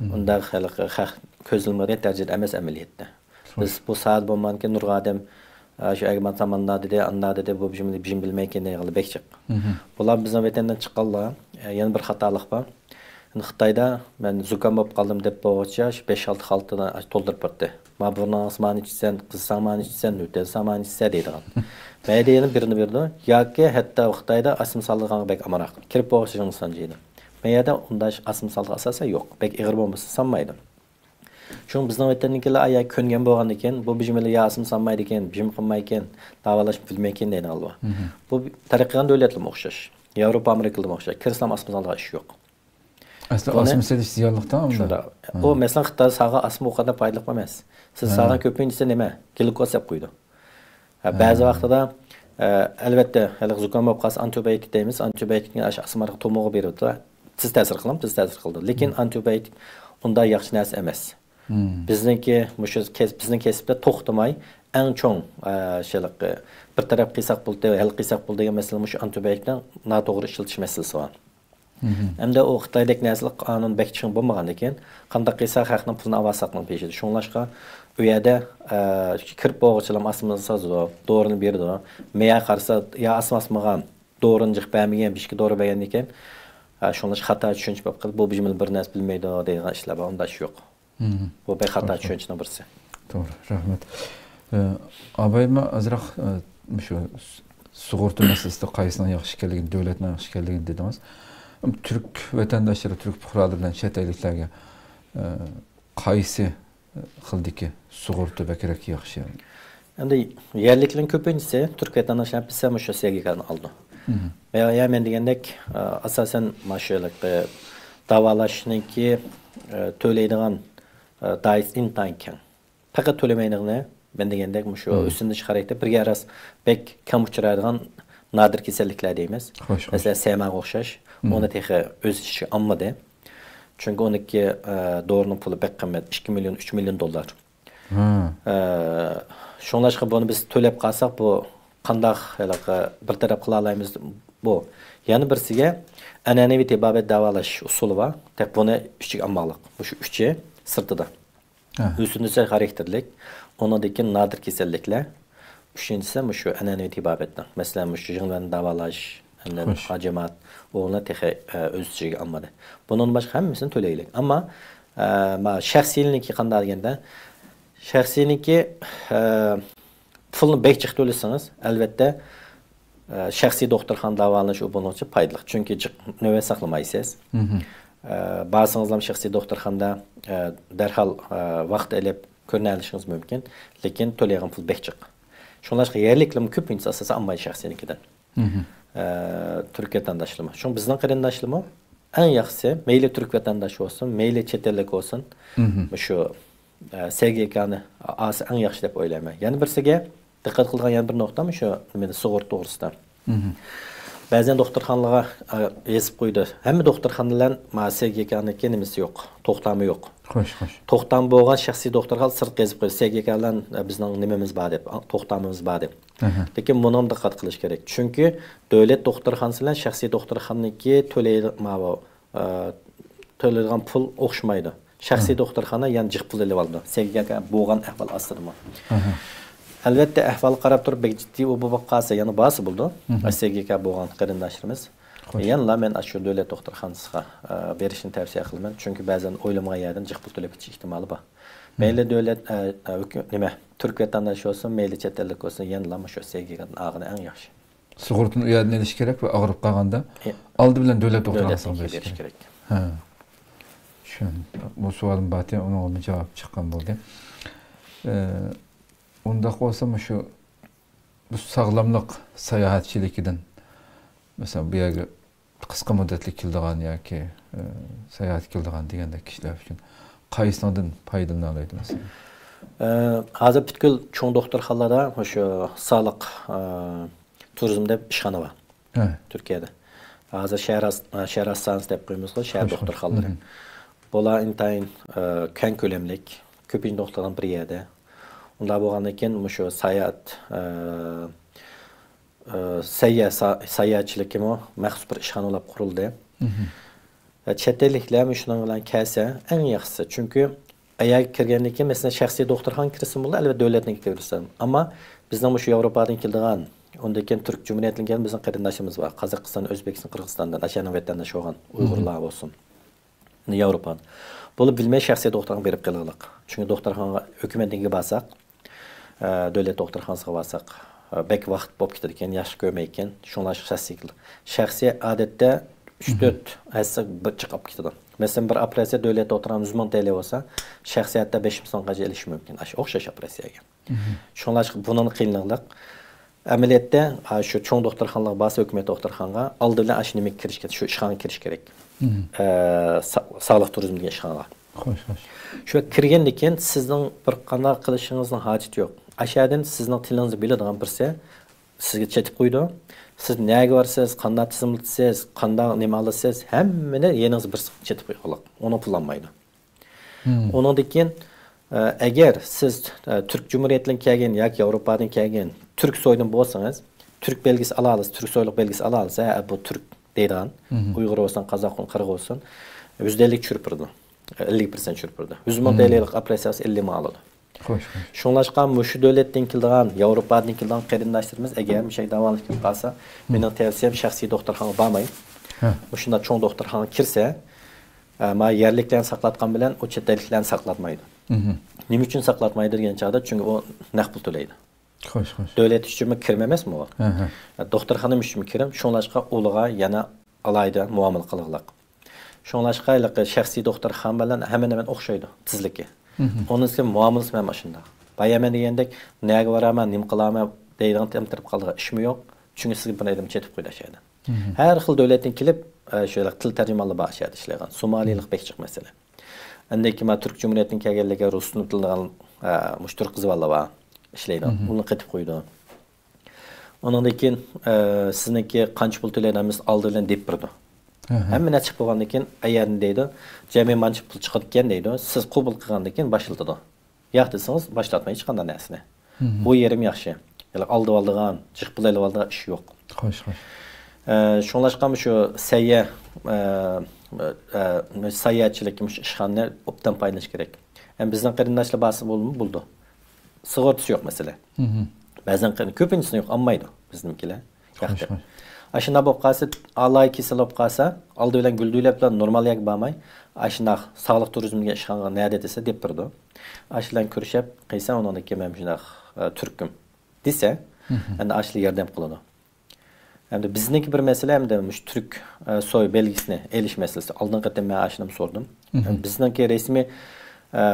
مم. ئۇنداق ھېلىقى خەق كۆزلىمىگەن دەرىجىدە ئەمەس ئەمەلىيەتتە. خوش. بىز بۇ ساھەدە بولمىغاندىكىن نۇرغۇن ئادەم، ئە، شۇ ئەگمەن ساماندا دېدى، ئاندا دېدى، بۇ بىژىمنى، بىژىم بىلمەيكەن دەيدىغانلار بەك جىق. مم. بۇلار بىزنىڭ ۋەتەندىن چىققانلار. ئە، يەنە بىر خاتالىق بار. خىتايدا مەن زۇكام بولۇپ قالدىم دەپ بولغۇچە شۇ بەش-ئالتە خالتىنى تولدۇرۇپ بەردى. ما بۇرنۇڭ سامان ئىچىسەن، قىز سامان ئىچىسەن، نۆتەل سامان ئىچىسەن دەيدىغان. مەيدە يەنە بىرنى بېرىدۇ. ياكى ھەتتا خىتايدا ئاسما سالىدىغانغا بەك ئامراق. كىرىپ بولغۇچە شۇڭسان دەيدۇ. مەيەدە ئۇنداق ئاسما سالىدىغان ئاساسەن يوق. بەك ئېغىر بولمىسا سانمايدۇ. شۇڭا بىزنىڭ ۋەتەندىكىلەر ئايا كۆنگەن بولغاندىكىن، بۇ بىژىملەر يا ئاسما سانمايدىكەن، بىژىم قىلمايكەن، داۋالاش بىلمەيكەن دەيدىغانلار بار. مم. بۇ تەرەققىي قىلغان دۆلەتلەرمۇ ئوخشاش. ياۋروپا، ئامېرىكىلارمۇ ئوخشاش. كىرسىلەم ئاسما سالىدىغان ئىش يوق. ئەسلى بۇنى ئاسما سېلىش زىيانلىق-تە ئۇنداق. شۇنداق. ھە. ئۇ مەسىلەن خىتاي ساغا ئاسما ئۇ قەدەر پايدىلىق ئەمەس. سىز ھە. ساغا كۆپىنچە دېسە نېمە؟ گلۇكوز دەپ قويىدۇ. ھە، ھە. بەزى ۋاقتىدا، ئە، ئەلۋەتتە، ھېلىقى زۇكام بولۇپ قالسا، ئانتىبىيوتىك دەيمىز. ئانتىبىيوتىكنى ئاشۇ ئاسما تومۇرغا بېرىۋېتىدۇ. تېز تەسىر قىلىدۇ، تېز تەسىر قىلىدۇ. لېكىن ھە. ئانتىبىيوتىك ئۇنداق ياخشى نەرسە ئەمەس. مم. بىزنىڭكى مۇشۇ كەس-، بىزنىڭ كەسىپتە توختىماي ئەڭ چوڭ، ئە، شۇ ھېلىقى بىر تەرەپ قىلساق بولدى، ھەل قىلساق بولدى دېگەن مەسىلە مۇشۇ ئانتىبىيوتىكنىڭ ناتوغرا ئىشلىتىش مەسىلىسى بار. مم. ئەمدى ئۇ خىتايدەك نەرسىلەر قانۇن بەك چىڭ بولمىغاندىكىن، قانداق قىلسا خەقنىڭ پۇلىنى ئالۋالساقنىڭ پېشىدە. شۇڭلاشقا ئۇ يەردە، ئە، كىرىپ بولغۇچىلام ئاسمىنى سازىدۇ، دورىنى بېرىدۇ. مېيە قارىسا، يا ئاسما ئاسمىغان، دورىنى جىق بەرمىگەن، بېشىغا دورا بەرگەندىكىن، ئە، شۇڭلاشقا خاتا چۈشەنچە بولۇپ قېلىپ، بۇ بىژىملەر بىر نەرسە بىلمەيدۇ دەيدىغان ئىشلار بار، ئۇنداق ئىش يوق. مم. بۇ بەك خاتا توغرا. چۈشەنچىنىڭ بىرسى. توغرا، رەھمەت. ئە، ئابايما ئازراق، ئە، مۇشۇ س-، سۇغۇرتا مەسىلىسىدە قايسىنىڭ ياخشى ئىكەنلىكىنى، دۆلەتنىڭ ياخشى ئىكەنلىكىنى دېدىڭىز. ئەم، تۈرك ۋەتەنداشلىرى، تۈرك پۇقرالىرى بىلەن چەت ئەللىكلەرگە، ئە، قايسى خىلدىكى سۇغۇرتا بەكرەك ياخشى؟ ئەمدى يەرلىكلەرنىڭ كۆپىنچىسى تۈرك ۋەتەنداشلار ھەممىسى مۇشۇ سېگېكانى ئالىدۇ. مم. يا، يا مەن دېگەندەك، ئە، ئاساسەن مانا شۇ ھېلىقى داۋالاشنىڭكى، ئە، تۆلەيدىغان، ئە، دائىرىسى ئىنتايىن كەڭ. پەقەت تۆلىمەيدىغىنى، مەن دېگەندەك، مۇشۇ مم. ئۆسۈملۈك خاراكتېر بىرگە راست بەك كەم ئۇچرايدىغان نادىر كېسەللىكلەر دەيمىز. خوش، خوش. مەسىلەن، سەمەگە ئوخشاش. مم. ئۇنى تېخى ئۆز ئىچىگە ئالمىدى. چۈنكى ئۇنىڭكى، ئە، دورىنىڭ پۇلى بەك قىممەت، ئىككى مىليون، ئۈچ مىليون دوللار. ھە. ئە، شۇڭلاشقا بۇنى بىز تۆلەپ قالساق، بۇ قانداق ھېلىقى بىر تەرەپ قىلالايمىز؟ بۇ. يەنە بىرسىگە ئەنئەنىۋى تېبابەت داۋالاش ئۇسۇلى بار. تېخى بۇنى ئىچىگە ئالماقلىق. مۇشۇ ئۈچى سىرتىدا. ھە. ھۆسنىسى خاراكتېرلىك، ئۇنىڭدىن كېيىن نادىر كېسەللىكلەر، ئۈچىنچىسى مۇشۇ ئەنئەنىۋى تېبابەتنىڭ. مەسىلەن، مۇشۇ يىڭنىۋەننى داۋالاش، ئاندىن خوش. ھاجىمات، ئۇلار تېخى، ئە، ئۆز ئىچىگە ئالمىدى. بۇنىڭدىن باشقا ھەممىسىنى تۆلەيلىك. ئەمما، ئە، ما شەخسىينىڭكى قانداق دېگەندە، شەخسىينىڭكى، ئە، پۇلنى بەك جىق تۆلىسىڭىز، ئەلۋەتتە، ئە، شەخسىي دوختۇرخانىدا داۋالىنىش ئۇ بۇنىڭچە پايدىلىق. چۈنكى جىق نۆۋەت ساقلىمايسىز. مم. ئە، بارسىڭىزلا شەخسىي دوختۇرخانىدا، ئە، دەرھال، ئە، ۋاقىت ئېلىپ كۆرۈنەلىشىڭىز مۇمكىن، لېكىن تۆلەيدىغان پۇل بەك جىق. شۇڭلاشقا يەرلىكلەرمۇ كۆپىنچىسى ئاساسەن ئالمايدۇ شەخسىينىڭكىدىن. ئە، تۈرك ۋەتەنداشلىرىمۇ. شۇڭا بىزنىڭ قېرىنداشلىرىمۇ ئەڭ ياخشىسى، مەيلى تۈرك ۋەتەنداش بولسۇن، مەيلى چەت ئەللىك بولسۇن، مۇشۇ، ئە، سەگىكانى ئالسا ئەڭ ياخشى دەپ ئويلايمەن. يەنە بىرسىگە دىققەت قىلىدىغان يەنە بىر نۇقتا مۇشۇ نېمىنى، سۇغۇرتا توغرىسىدا. بەزەن دوختۇرخانىلارغا، ئە، يېزىپ قويىدۇ. ھەممە دوختۇرخانا بىلەن ما سەگىكانىڭكى نېمىسى يوق، توختامى يوق. خوش، خوش. توختامى بولغان شەخسىي دوختۇرخانا سىرتقا يېزىپ قويىدۇ. سەگىكان بىلەن، ئە، بىزنىڭ نېمىمىز بار دەپ، توختامىمىز بار دەپ. لېكىن بۇنىڭغا دىققەت قىلىش كېرەك. چۈنكى دۆلەت دوختۇرخانىسى بىلەن شەخسىي دوختۇرخانىنىڭكى تۆلەي-، ماۋۇ، ئە، تۆلەيدىغان پۇل ئوخشىمايدۇ. شەخسىي دوختۇرخانا يەنە جىق پۇل ئېلىۋالىدۇ. سەگىكان بولغان ئەھۋال ئاستىدىمۇ. ئەلۋەتتە، ئەھۋالغا قاراپ تۇرۇپ، بەك جىددىي ئۇ بولۇپ قالسا، يەنە بارسا بولىدۇ. سەگىكان بولغان قېرىنداشلىرىمىز. خوش. يەنىلا مەن ئاشۇ دۆلەت دوختۇرخانىسىغا، ئە، بېرىشنى تەۋسىيە قىلىمەن. چۈنكى بەزەن ئويلىمىغان يەردىن جىق پۇل تۆلەپ كېتىش ئېھتىمالى بار. مەيلى دۆلەت، ئە، ئە، ھۆكۈم-، نېمە، تۈرك ۋەتەنداشى بولسۇن، مەيلى چەت ئەللىك بولسۇن، يەنىلا مۇشۇ سەگىكاندىن ئالغىنى ئەڭ ياخشى. سۇغۇرتىنى ئۇ يەردىن ئېلىش كېرەك ۋە ئاغرىپ قالغاندا ئالدى بىلەن دۆلەت دوختۇرخانىسىغا بېرىش كېرەك. ھە. چۈشەندىم. بۇ سوئالىم بار ئىدى، ئۇنىڭغىمۇ جاۋاب چىققان بولدى. ئە، ئۇنداق بولسا، مۇشۇ، بۇ ساغلاملىق ساياھەتچىلىكىدىن، مەسىلەن، بۇ يەرگە قىسقا مۇددەتلىك كېلىدىغان ياكى، ئە، ساياھەتكە كېلىدىغان دېگەندەك كىشىلەر ئۈچۈن قايسىنىڭدىن پايدىلىنالايدۇ، مەسىلەن؟ ئە، ھازىر پۈتكۈل چوڭ دوختۇرخانىلاردا مۇشۇ ساغلىق، ئە، تۇرىزم دەپ ئىشخانا بار تۈركىيەدە. ھازىر شەھەر ھاس-، شەھەر ھاستانىسى دەپ قويىمىزغۇ، شەھەر دوختۇرخانىلىرى. بۇلار ئىنتايىن، ئە، كەڭ كۆلەملىك، كۆپىنچە دوختۇرخانا بىر يەردە. ئۇنداق بولغاندىن كېيىن مۇشۇ ساياھەت، ئە، ئە، سەييە-، سا-، ساياھەتچىلىكىمۇ مەخسۇس بىر ئىشخانا بولۇپ قۇرۇلدى. ئە، چەت ئەللىكلەرمۇ شۇنىڭ بىلەن كەلسە ئەڭ ياخشىسى. چۈنكى ئەگەر كىرگەندىن كېيىن، مەسىلەن، شەخسىي دوختۇرخانىغا كىرسىمۇ بولىدۇ، ئەلۋەتتە، دۆلەتنىڭكىگە كىرسە. ئەمما بىزنىڭ مۇشۇ ياۋروپادىن كېلىدىغان، ئۇندىن كېيىن تۈرك جۇمھۇرىيىتىدىن كەلگەن بىزنىڭ قېرىنداشلىرىمىز بار. قازاقىستان، ئۆزبېكىستان، قىرغىزىستاندىن، ئاشۇنىڭ ۋەتەنداش بولغان ئۇيغۇرلار بولسۇن. ياۋروپا. بولۇپ بىلمەي شەخسىي دوختۇرخانىغا بېرىپ قېلىغلىق. چۈنكى دوختۇرخانىغا ھۆكۈمەتنىڭكىگە بارساق، ئە، دۆلەت دوختۇرخانىسىغا بارساق، ئە، بەك ۋاقىت بولۇپ كېتىدىكەن، ياخشى كۆرمەيدىكەن. شۇڭلاشقا شەخسىي، شەخسىي ئادەتتە ئۈچ، تۆت ھەسسە بىر چىقىپ كېتىدۇ. مەسىلەن، بىر ئوپېراتسىيە دۆلەت دوختۇرخانىدا يۈز مىڭ تەيلە بولسا، شەخسىي ھالەتتە بەش يۈز مىڭغىچە ئېلىشى مۇمكىن. ئاشۇ ئوخشاش ئوپېراتسىيەگە. شۇڭلاشقا بۇنىڭ قىيىنلىقى، ئەمەلىيەتتە، ھا، شۇ چوڭ دوختۇرخانىلارغا بارسا، ھۆكۈمەت دوختۇرخانىغا ئالدى بىلەن ئاشۇ نېمىگە كىرىش كېرەك، شۇ ئىشخانىغا كىرىش كېرەك. ئە، سا-، ساغلىق تۇرىزمى دېگەن ئىشخانىغا. خوش، خوش. شۇ كىرگەندىن كېيىن سىزنىڭ بىر قانداق قىلىشىڭىزنىڭ ھاجىتى يوق. ئاشۇ يەردىن سىزنىڭ تىلىڭىزنى بىلىدىغان بىرسى سىزگە چېتىپ قويىدۇ. سىز نەگە بارىسىز، قانداق تىزىملىتىسىز، قانداق نېمە ئالىسىز، ھەممىنى يېنىڭىزدا بىرسى چېتىپ قويغانلىق. ئۇنى پۇللانمايدۇ. ئۇنىڭدىن كېيىن، ئە، ئەگەر سىز، ئە، تۈرك جۇمھۇرىيىتىدىن كەلگەن ياكى ياۋروپادىن كەلگەن تۈرك سويىدىن بولسىڭىز، تۈرك بەلگىسى ئالالىسىز، تۈرك سويلۇق بەلگىسى ئالالىسىز، ھە، بۇ تۈرك دەيدىغان، ئۇيغۇر بولسۇن، قازاق بولسۇن، قىرغىز بولسۇن، يۈزدە ئەللىك چۈشۈرۈپ بېرىدۇ. ئەللىك پىرسەنت چۈشۈرۈپ بېرىدۇ. يۈز مىڭ تەيلىلىك ئوپېراتسىيە بولسا ئەللىك مىڭ ئالىدۇ. خوش، خوش. شۇڭلاشقا مۇشۇ دۆلەتتىن كېلىدىغان، ياۋروپادىن كېلىدىغان قېرىنداشلىرىمىز ئەگەر مۇشۇ داۋالىنىش كېلىپ قالسا، مېنىڭ تەۋسىيەم شەخسىي دوختۇرخانىغا بارماي، مۇشۇنداق چوڭ دوختۇرخانىغا كىرسە، ئە، ما يەرلىكلەرنى ساقلاتقان بىلەن ئۇ چەت ئەللىكلەرنى ساقلاتمايدۇ. نېمە ئۈچۈن ساقلاتمايدۇ دېگەن چاغدا، چۈنكى ئۇ نەق پۇل تۆلەيدۇ. خوش، خوش. دۆلەت ئۈچۈنمۇ كىرىم ئەمەسمۇ ئۇ؟ دوختۇرخانا ئۈچۈنمۇ كىرىم، شۇڭلاشقا ئۇلىغا يەنە ئالاھىدە مۇئامىلە قىلغلىق. شۇڭلاشقا ھېلىقى شەخسىي دوختۇرخانا بىلەن ھەممە نېمە ئوخشايدۇ، تېزلىكى. ئۇنىڭ ئۈچۈن مۇئامىلىسى ھەم ئاشۇنداق. بايا مەن دېگەندەك، نەگە بارامەن، نېمە قىلامەن دەيدىغان تەمتىرەپ قالىدىغان ئىشمۇ يوق. چۈنكى سىزگە بىر ئادەم چېتىپ قويدى ئاشۇ يەردىن. ھەر خىل دۆلەتتىن كېلىپ، ئە، شۇ تىل تەرجىمانلار بار ئاشۇ يەردە ئىشلەيدىغان. سومالىلىق بەك جىق مەسىلە. ئاندىن كېيىن مانا تۈرك جۇمھۇرىيىتىدىن كەلگەنلەرگە رۇس تىلى بىلىدىغان، ئە، مۇشۇ تۈرك قىز بالىلار بار ئىشلەيدىغان. ئۇنى قېتىپ قويىدۇ. ئۇنىڭدىن كېيىن، ئە، سىزنىڭكى قانچە پۇل تۆلەيدۇ ھەممىسىنى ئالدى بىلەن دەپ بېرىدۇ. ھەممە نەرسە چىقىپ بولغاندىن كېيىن، ئەيەردىن دەيدۇ، جەمئىي مانچە پۇل چىقىدىكەن دەيدۇ، سىز قوبۇل قىلغاندىن كېيىن باشلىتىدۇ. ياق دېسىڭىز، باشلاتماي ھېچقانداق نەرسىنى. بۇ يېرىم ياخشى. يەنى ئالدىۋالىدىغان، جىق پۇل ئېلىۋالىدىغان ئىش يوق. خوش، خوش. ئە، شۇڭلاشقا مۇشۇ سەييە، ئە، ئە، ساياھەتچىلىك مۇشۇ ئىشخانىنى ئوبدان پايدىلىنىش كېرەك. ھەم بىزنىڭ قېرىنداشلار بارسا بولىدۇ. سۇغۇرتىسى يوق مەسىلە. بەزەن قېرىن-، كۆپىنچىسىنى يوق، ئالمايدۇ بىزنىڭكىلەر. خوش، خوش. ئاشۇنداق بولۇپ قالسا، ئالاھىدە كېسەل بولۇپ قالسا، ئالدى بىلەن گۈلدۈۋلەپ بىلەن نورمال يەرگە بارماي، ئاشۇنداق ساغلىق تۇرىزمىگە ئىشخانىغا نەدە دېسە دەپ بېرىدۇ. ئاشۇ بىلەن كۆرۈشۈپ قىلسا، ئۇنىڭدىن كېيىن مەن شۇنداق، ئە، تۈركۈم دېسە، ئەندى ئاشۇلار ياردەم قىلىدۇ. ئەمدى بىزنىڭكى بىر مەسىلە، ئەمدى مۇشۇ تۈرك، ئە، سوي بەلگىسىنى ئېلىش مەسىلىسى. ئالدىنقى قېتىم مەن ئاشۇنى سورىدىم. مم. بىزنىڭكى رەسمىي، ئە،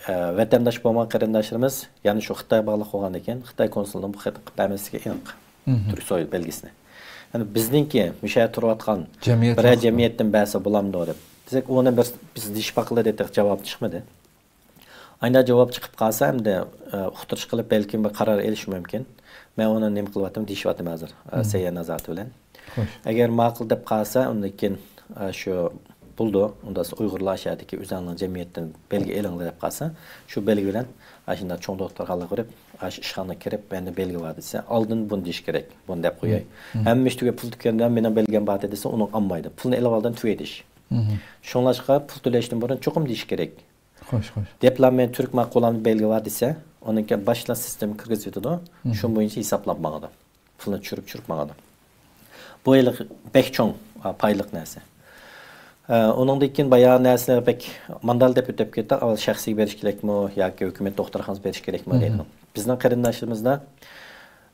ئە، ۋەتەنداش بولمىغان قېرىنداشلىرىمىز يەنە شۇ خىتايغا باغلىق بولغاندىكىن، خىتاي كونسۇلىنىڭ بۇ قېتىم قىلىپ بەرمەسلىكى ئېنىق. مم. تۈرك سوي بەلگىسىنى. يەنى بىزنىڭكى مۇشۇ يەردە تۇرۇۋاتقان جەمئىيەت بىرەر ھەققى. جەمئىيەتتىن بەرسە بولامدۇ دەپ. دېسەك، ئۇنى بىر، بىز دېيىشىپ باققىلى دېدۇق، جاۋاب چىقمىدى. ئاينا جاۋاب چىقىپ قالسا، ئەمدى، ئە، ئۇقتۇرۇش قىلىپ، بەلكىم بىر قارار ئېلىشى مۇمكىن. مەن ئۇنى نېمە قىلىۋاتىمەن، دېيىشىۋاتىمەن ھازىر، ئە، مم. سەييار نازارىتى بىلەن. خوش. ئەگەر ماقۇل دەپ قالسا، ئۇندىن كېيىن، ئە، شۇ بولدى. ئۇندا سىز ئۇيغۇرلار شۇ يەردىكى ئۆزۈڭلارنىڭ جەمئىيەتتىن بەلگە ئېلىڭلار دەپ قالسا، شۇ بەلگە بىلەن ئاشۇنداق چوڭ دوختۇرخانىلارغا بېرىپ، ئاشۇ ئىشخانىغا كىرىپ، مەندە بەلگە بار دېسە، ئالدىن بۇنى دېيىش كېرەك، بۇنى دەپ قوياي. مم. ھەممە ئىش تۈگەپ، پۇل تۈگەندە مېنىڭ بەلگەم بار دېسە، ئۇنىڭ ئالمايدۇ. پۇلنى ئېلىۋالدىن تۈگەيدۇ ئىش. مم. شۇڭلاشقا پۇل تۆلەشتىن بۇرۇن چوقۇم دېيىش كېرەك. خوش، خوش. دەپلا مەن تۈرك ماقۇلامدا بەلگە بار دېسە، ئۇنىڭ كەينى باشتا سىستېما كىرگۈزۈۋېتىدۇ. مم. شۇ بويىچە ھېسابلاپ ماڭىدۇ. پۇلنى چۈشۈرۈپ، چۈشۈرۈپ ماڭىدۇ. بۇ ھېلىقى بەك چوڭ، ئا، پايدىلىق نەرسە. ئە، ئۇنىڭدىن كېيىن بايا نەرسىلەر بەك ماندال دەپ ئۆتۈپ كەتتى. ئاۋۋال شەخسىيگە بېرىش كېرەكمۇ ياكى ھۆكۈمەت دوختۇرخانىسىغا بېرىش كېرەكمۇ مم. دەيدۇ. بىزنىڭ قېرىنداشلىرىمىزدا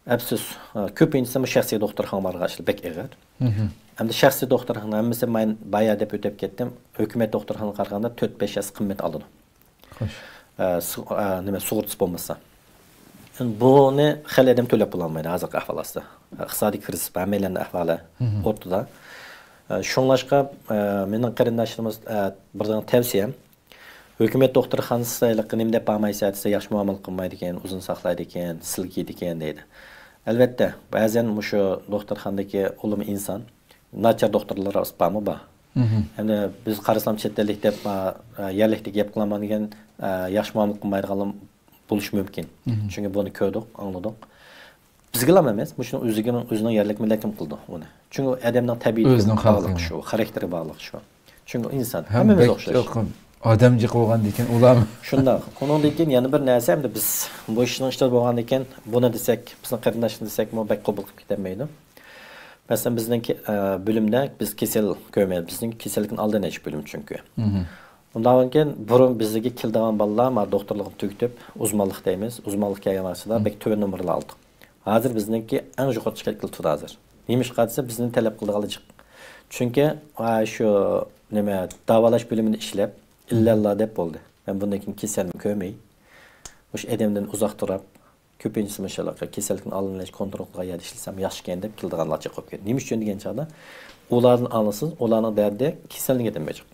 ئەپسۇس، ئە، كۆپىنچىسى بۇ شەخسىي دوختۇرخانىغا بارغان ئىشلار بەك ئېغىر. مم. ئەمدى شەخسىي دوختۇرخانا ھەممىسى ماين-، بايا دەپ ئۆتۈپ كەتتىم. ھۆكۈمەت دوختۇرخانىغا قارىغاندا تۆت بەش ھەسسە قىممەت ئالىدۇ. خوش. ئە، سۇ-، ئە، نېمە، سۇغۇرتىسى بولمىسا. بۇنى خېلى ئادەم تۆلەپ بولالمايدۇ ھازىرقى ئەھۋال ئاستىدا. ئىقتىسادىي كىرىزىس بار، ھەممەيلەننىڭ ئەھۋالى مم. ئوتتۇدا. ئە، شۇڭلاشقا، ئە، مېنىڭ قېرىنداشلىرىمىز، ئە، بىر دېگەن تەۋسىيەم، ھۆكۈمەت دوختۇرخانىسى ھېلىقى نېمە دەپ بارمايسىلەر دېسە، ياخشى مۇئامىلە قىلمايدىكەن، ئۇزۇن ساقلايدىكەن، سىلكىيدىكەن دەيدۇ. ئەلۋەتتە، بەزەن مۇشۇ دوختۇرخانىدىكى ئۇلىمۇ ئىنسان، ناچار دوختۇرلار بارمۇ بار. مم. ئەمدى بىز قارىسام چەت ئەللىك دەپ، ئا، ئا، يەرلىكتە گەپ قىلالمايدىغان، ئا، ياخشى مۇئامىلە قىلمايدىغانلار بولۇشى مۇمكىن. مم. چۈنكى بۇنى كۆردۇق، ئاڭلىدۇق. بىزگىلا ئەمەس، مۇشۇنىڭ ئۆزىگە، ئۆزىنىڭ يەرلىك مىللىتىمۇ قىلىدۇ ئۇنى. چۈنكى ئادەمنىڭ تەبىئىتى ئۆزىنىڭ باغلىق خەلقى. شۇ، خاراكتېرى باغلىق شۇ. چۈنكى ئىنسان، ھەم ھەممىمىز بەك ئوخشاش. ياقىن ئادەمجىق بولغاندىكىن ئۇلارمۇ. شۇنداق. ئۇنىڭدىن كېيىن يەنە بىر نەرسە، ئەمدى بىز بۇ ئىشنىڭ ئىچىدە بولغاندىكىن، بۇنى دېسەك، بىزنىڭ قېرىنداشنى دېسەكمۇ بەك قوبۇل قىلىپ كېتەلمەيدۇ. مەسىلەن، بىزنىڭ كە-، ئە، بۆلۈمدە بىز كېسەل كۆرمەيمىز. بىزنىڭ كېسەللىكنى ئالدىن ئېلىش بۆلۈمى چۈنكى. مم. ئۇنداقتىن كېيىن بۇرۇن بىزگە كېلىدىغان بالىلار، مانا، دوختۇرلۇقنى تۈگىتىپ، ئۇزمانلىق دەيمىز، ئۇزمانلىق كەلگەن ۋاقتىدا مم. بەك تۆۋەن نومۇرلار ئالدۇق. ھازىر بىزنىڭكى ئەڭ يۇقىرى چېكىتكە تۇرىدۇ ھازىر. نېمىشقا دېسە، بىزنى تەلەپ قىلىدىغانلار جىق. چۈنكى، ۋاي، شۇ، نېمە، داۋالاش بۆلۈمىدە ئىشلەپ، مم. ئىللەللا دەپ بولدى. مەن بۇندىن كېيىن كېسەلنى كۆرمەي، مۇشۇ ئادەمدىن ئۇزاق تۇرۇپ، كۆپىنچىسى مۇشۇلارغا كېسەللىكنى ئالدىن ئېلىش، كونترول قىلىدىغان يەردە ئىشلىسەم ياخشىكەن دەپ كېلىدىغانلار جىق بولۇپ كەتتى. نېمە ئۈچۈن دېگەن چاغدا، ئۇلاردىن ئاڭلىسىڭىز، ئۇلارنىڭ دەردى كېسەلنىڭ دەردى جىق.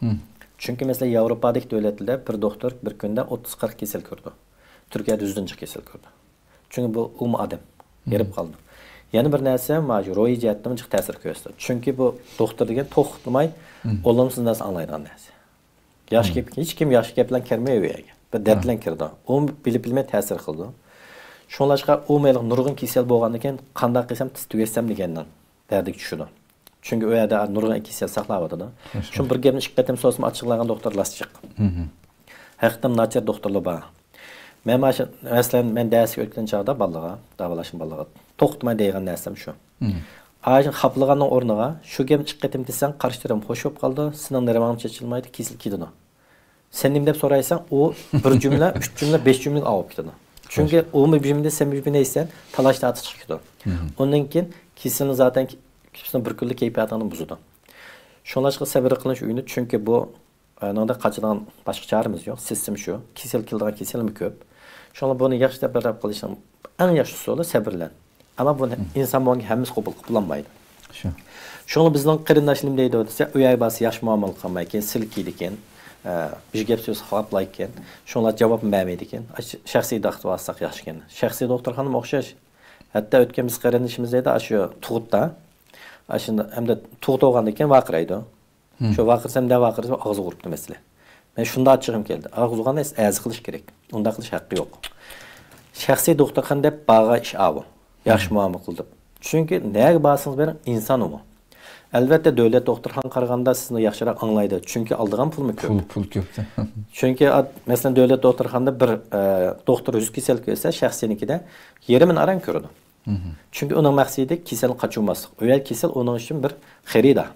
مم. چۈنكى، مەسىلەن، ياۋروپادىكى دۆلەتلەردە بىر دوختۇر بىر كۈندە ئوتتۇز قىرىق كېسەل كۆرىدۇ. تۈركىيەدە يۈزدىن جىق كېسەل كۆرىدۇ. چۈنكى بۇ ئۇمۇ ئادەم. مم. ھېرىپ قالىدۇ. يەنە بىر نەرسە، مانا شۇ روھىي جەھەتتىنمۇ جىق تەسىر كۆرسىتىدۇ. چۈنكى بۇ دوختۇر دېگەن توختىماي، مم. ئولۇمسىز نەرسە ئاڭلايدىغان نەرسە. ياخشى مم. گەپ، ھېچكىم ياخشى گەپ بىلەن كىرمەيدۇ ئۆيگە. بىر دەرد مم. بىلەن كىرىدۇ. ئۇ بىلىپ بىلمەي تەسىر قىلىدۇ. شۇڭلاشقا ئۇ مەيلى نۇرغۇن كېسەل بولغاندىن كېيىن قانداق قىلسام تېز تۈگەتسەم دېگەننىڭ دەردىگە چۈشىدۇ. چۈنكى ئۇ يەردە نۇرغۇن كېسەل ساقلاۋاتىدۇ. شۇ بىر گەپنى ئىككى قېتىم سورىسىمۇ ئاچچىقلانغان دوختۇر راست جىق. مم. ھەقىقەتەن ناچار دوختۇرلار بار. مەن مانا شۇ، مەسىلەن، مەن دەرسكە ئۆتكەن چاغدا بالىغا، داۋالاشقان بالىغا توختىماي دەيدىغان نەرسەم شۇ. مم. ئايشىن خاپىلىغاننىڭ ئورنىغا شۇ گەپنى ئىككى قېتىم دېسەڭ، قارشى تەرەپ خوش بولۇپ قالىدۇ، سېنىڭ نېرۋاڭ چېچىلمايدۇ، كېسىل كېتىدۇ. سەن نېمە دەپ سورايسەن، ئۇ بىر جۈملە، ئۈچ جۈملە، بەش جۈملىگە ئاۋۇپ كېتىدۇ. چۈنكى ئۇمۇ بىر جۈملە، سەن بىر جۈملە دەيسەن، تالاش تارتىش چىقىپ كېتىدۇ. مم. ئۇنىڭ كېيىن كېسىلنى زاتەن كېسىلنى بىر كۈنلا كەيپىياتىڭنى بۇزىدۇ. شۇڭلاشقا سەۋر قىلىش ئۆگىنىش، چۈنكى بۇ ئۇنىڭدا قاچىدىغان باشقا چارىمىز يوق. سىستېما شۇ. كېسەل كېلىدىغان كېسەلمۇ كۆپ. شۇڭا بۇنى ياخشى تەبىر قىلىشنىڭ ئەڭ ياخشى ئۇسۇلى سەۋر بىلەن. ئەمما بۇنى مم. ئىنسان بولغانكەن ھەممىسى قوبۇل قىلىپ بولالمايدۇ. شۇ. شۇڭا بىزنىڭ قېرىنداش نېمە دەيدۇ دېسە، ئۆيگە بارسا ياخشى مۇئامىلە قىلمايكەن، سىلكىيدىكەن، ئە، بىر گەپ سۆز خاپلايدىكەن، شۇڭلار جاۋاب بەرمەيدىكەن، ئە، ش-، شەخسىي دوختۇرغا بارساق ياخشىكەن. شەخسىي دوختۇرخانىمۇ ئوخشاش. ھەتتا ئۆتكەن بىز قېرىندىشىمىز دەيدۇ، ئاشۇ تۇغۇتتا، ئاشۇنداق، ئەمدى تۇغۇت بولغاندىن كېيىن ۋارقىرايدۇ. شۇ ۋارقىرىسام، نە ۋارقىرىسام، ئاغزىغا ئۇرۇپتۇ مەسىلەن. مەن شۇنداق ئاچچىقىم كەلدى. ئاغزىغا ئۇرغاندا ئەزە قىلىش كېرەك. ئۇنداق قىلىش ھەققى يوق. شەخسىي دوختۇرخانا دەپ بارغان ئىش ئاۋۇ. ياخشى مۇئامىلە قىلدى. چۈنكى نەگە بارسىڭىز بېرىڭ، ئىنسان ئۇ. ئەلۋەتتە، دۆلەت دوختۇرخانىغا قارىغاندا سىزنى ياخشىراق ئاڭلايدۇ. چۈنكى ئالىدىغان پۇلمۇ كۆپ. پۇل، پۇل كۆپ. چۈنكى، ئا، مەسىلەن، دۆلەت دوختۇرخانىدا بىر، ئە، دوختۇر يۈز كېسەل كۆرسە، شەخسىينىڭكىدە يېرىمىنى ئاران كۆرىدۇ. چۈنكى ئۇنىڭ مەقسىتى كېسەلنى قاچۇرماسلىق. ئۇ يەر كېسەل ئۇنىڭ ئۈچۈن بىر خېرىدار.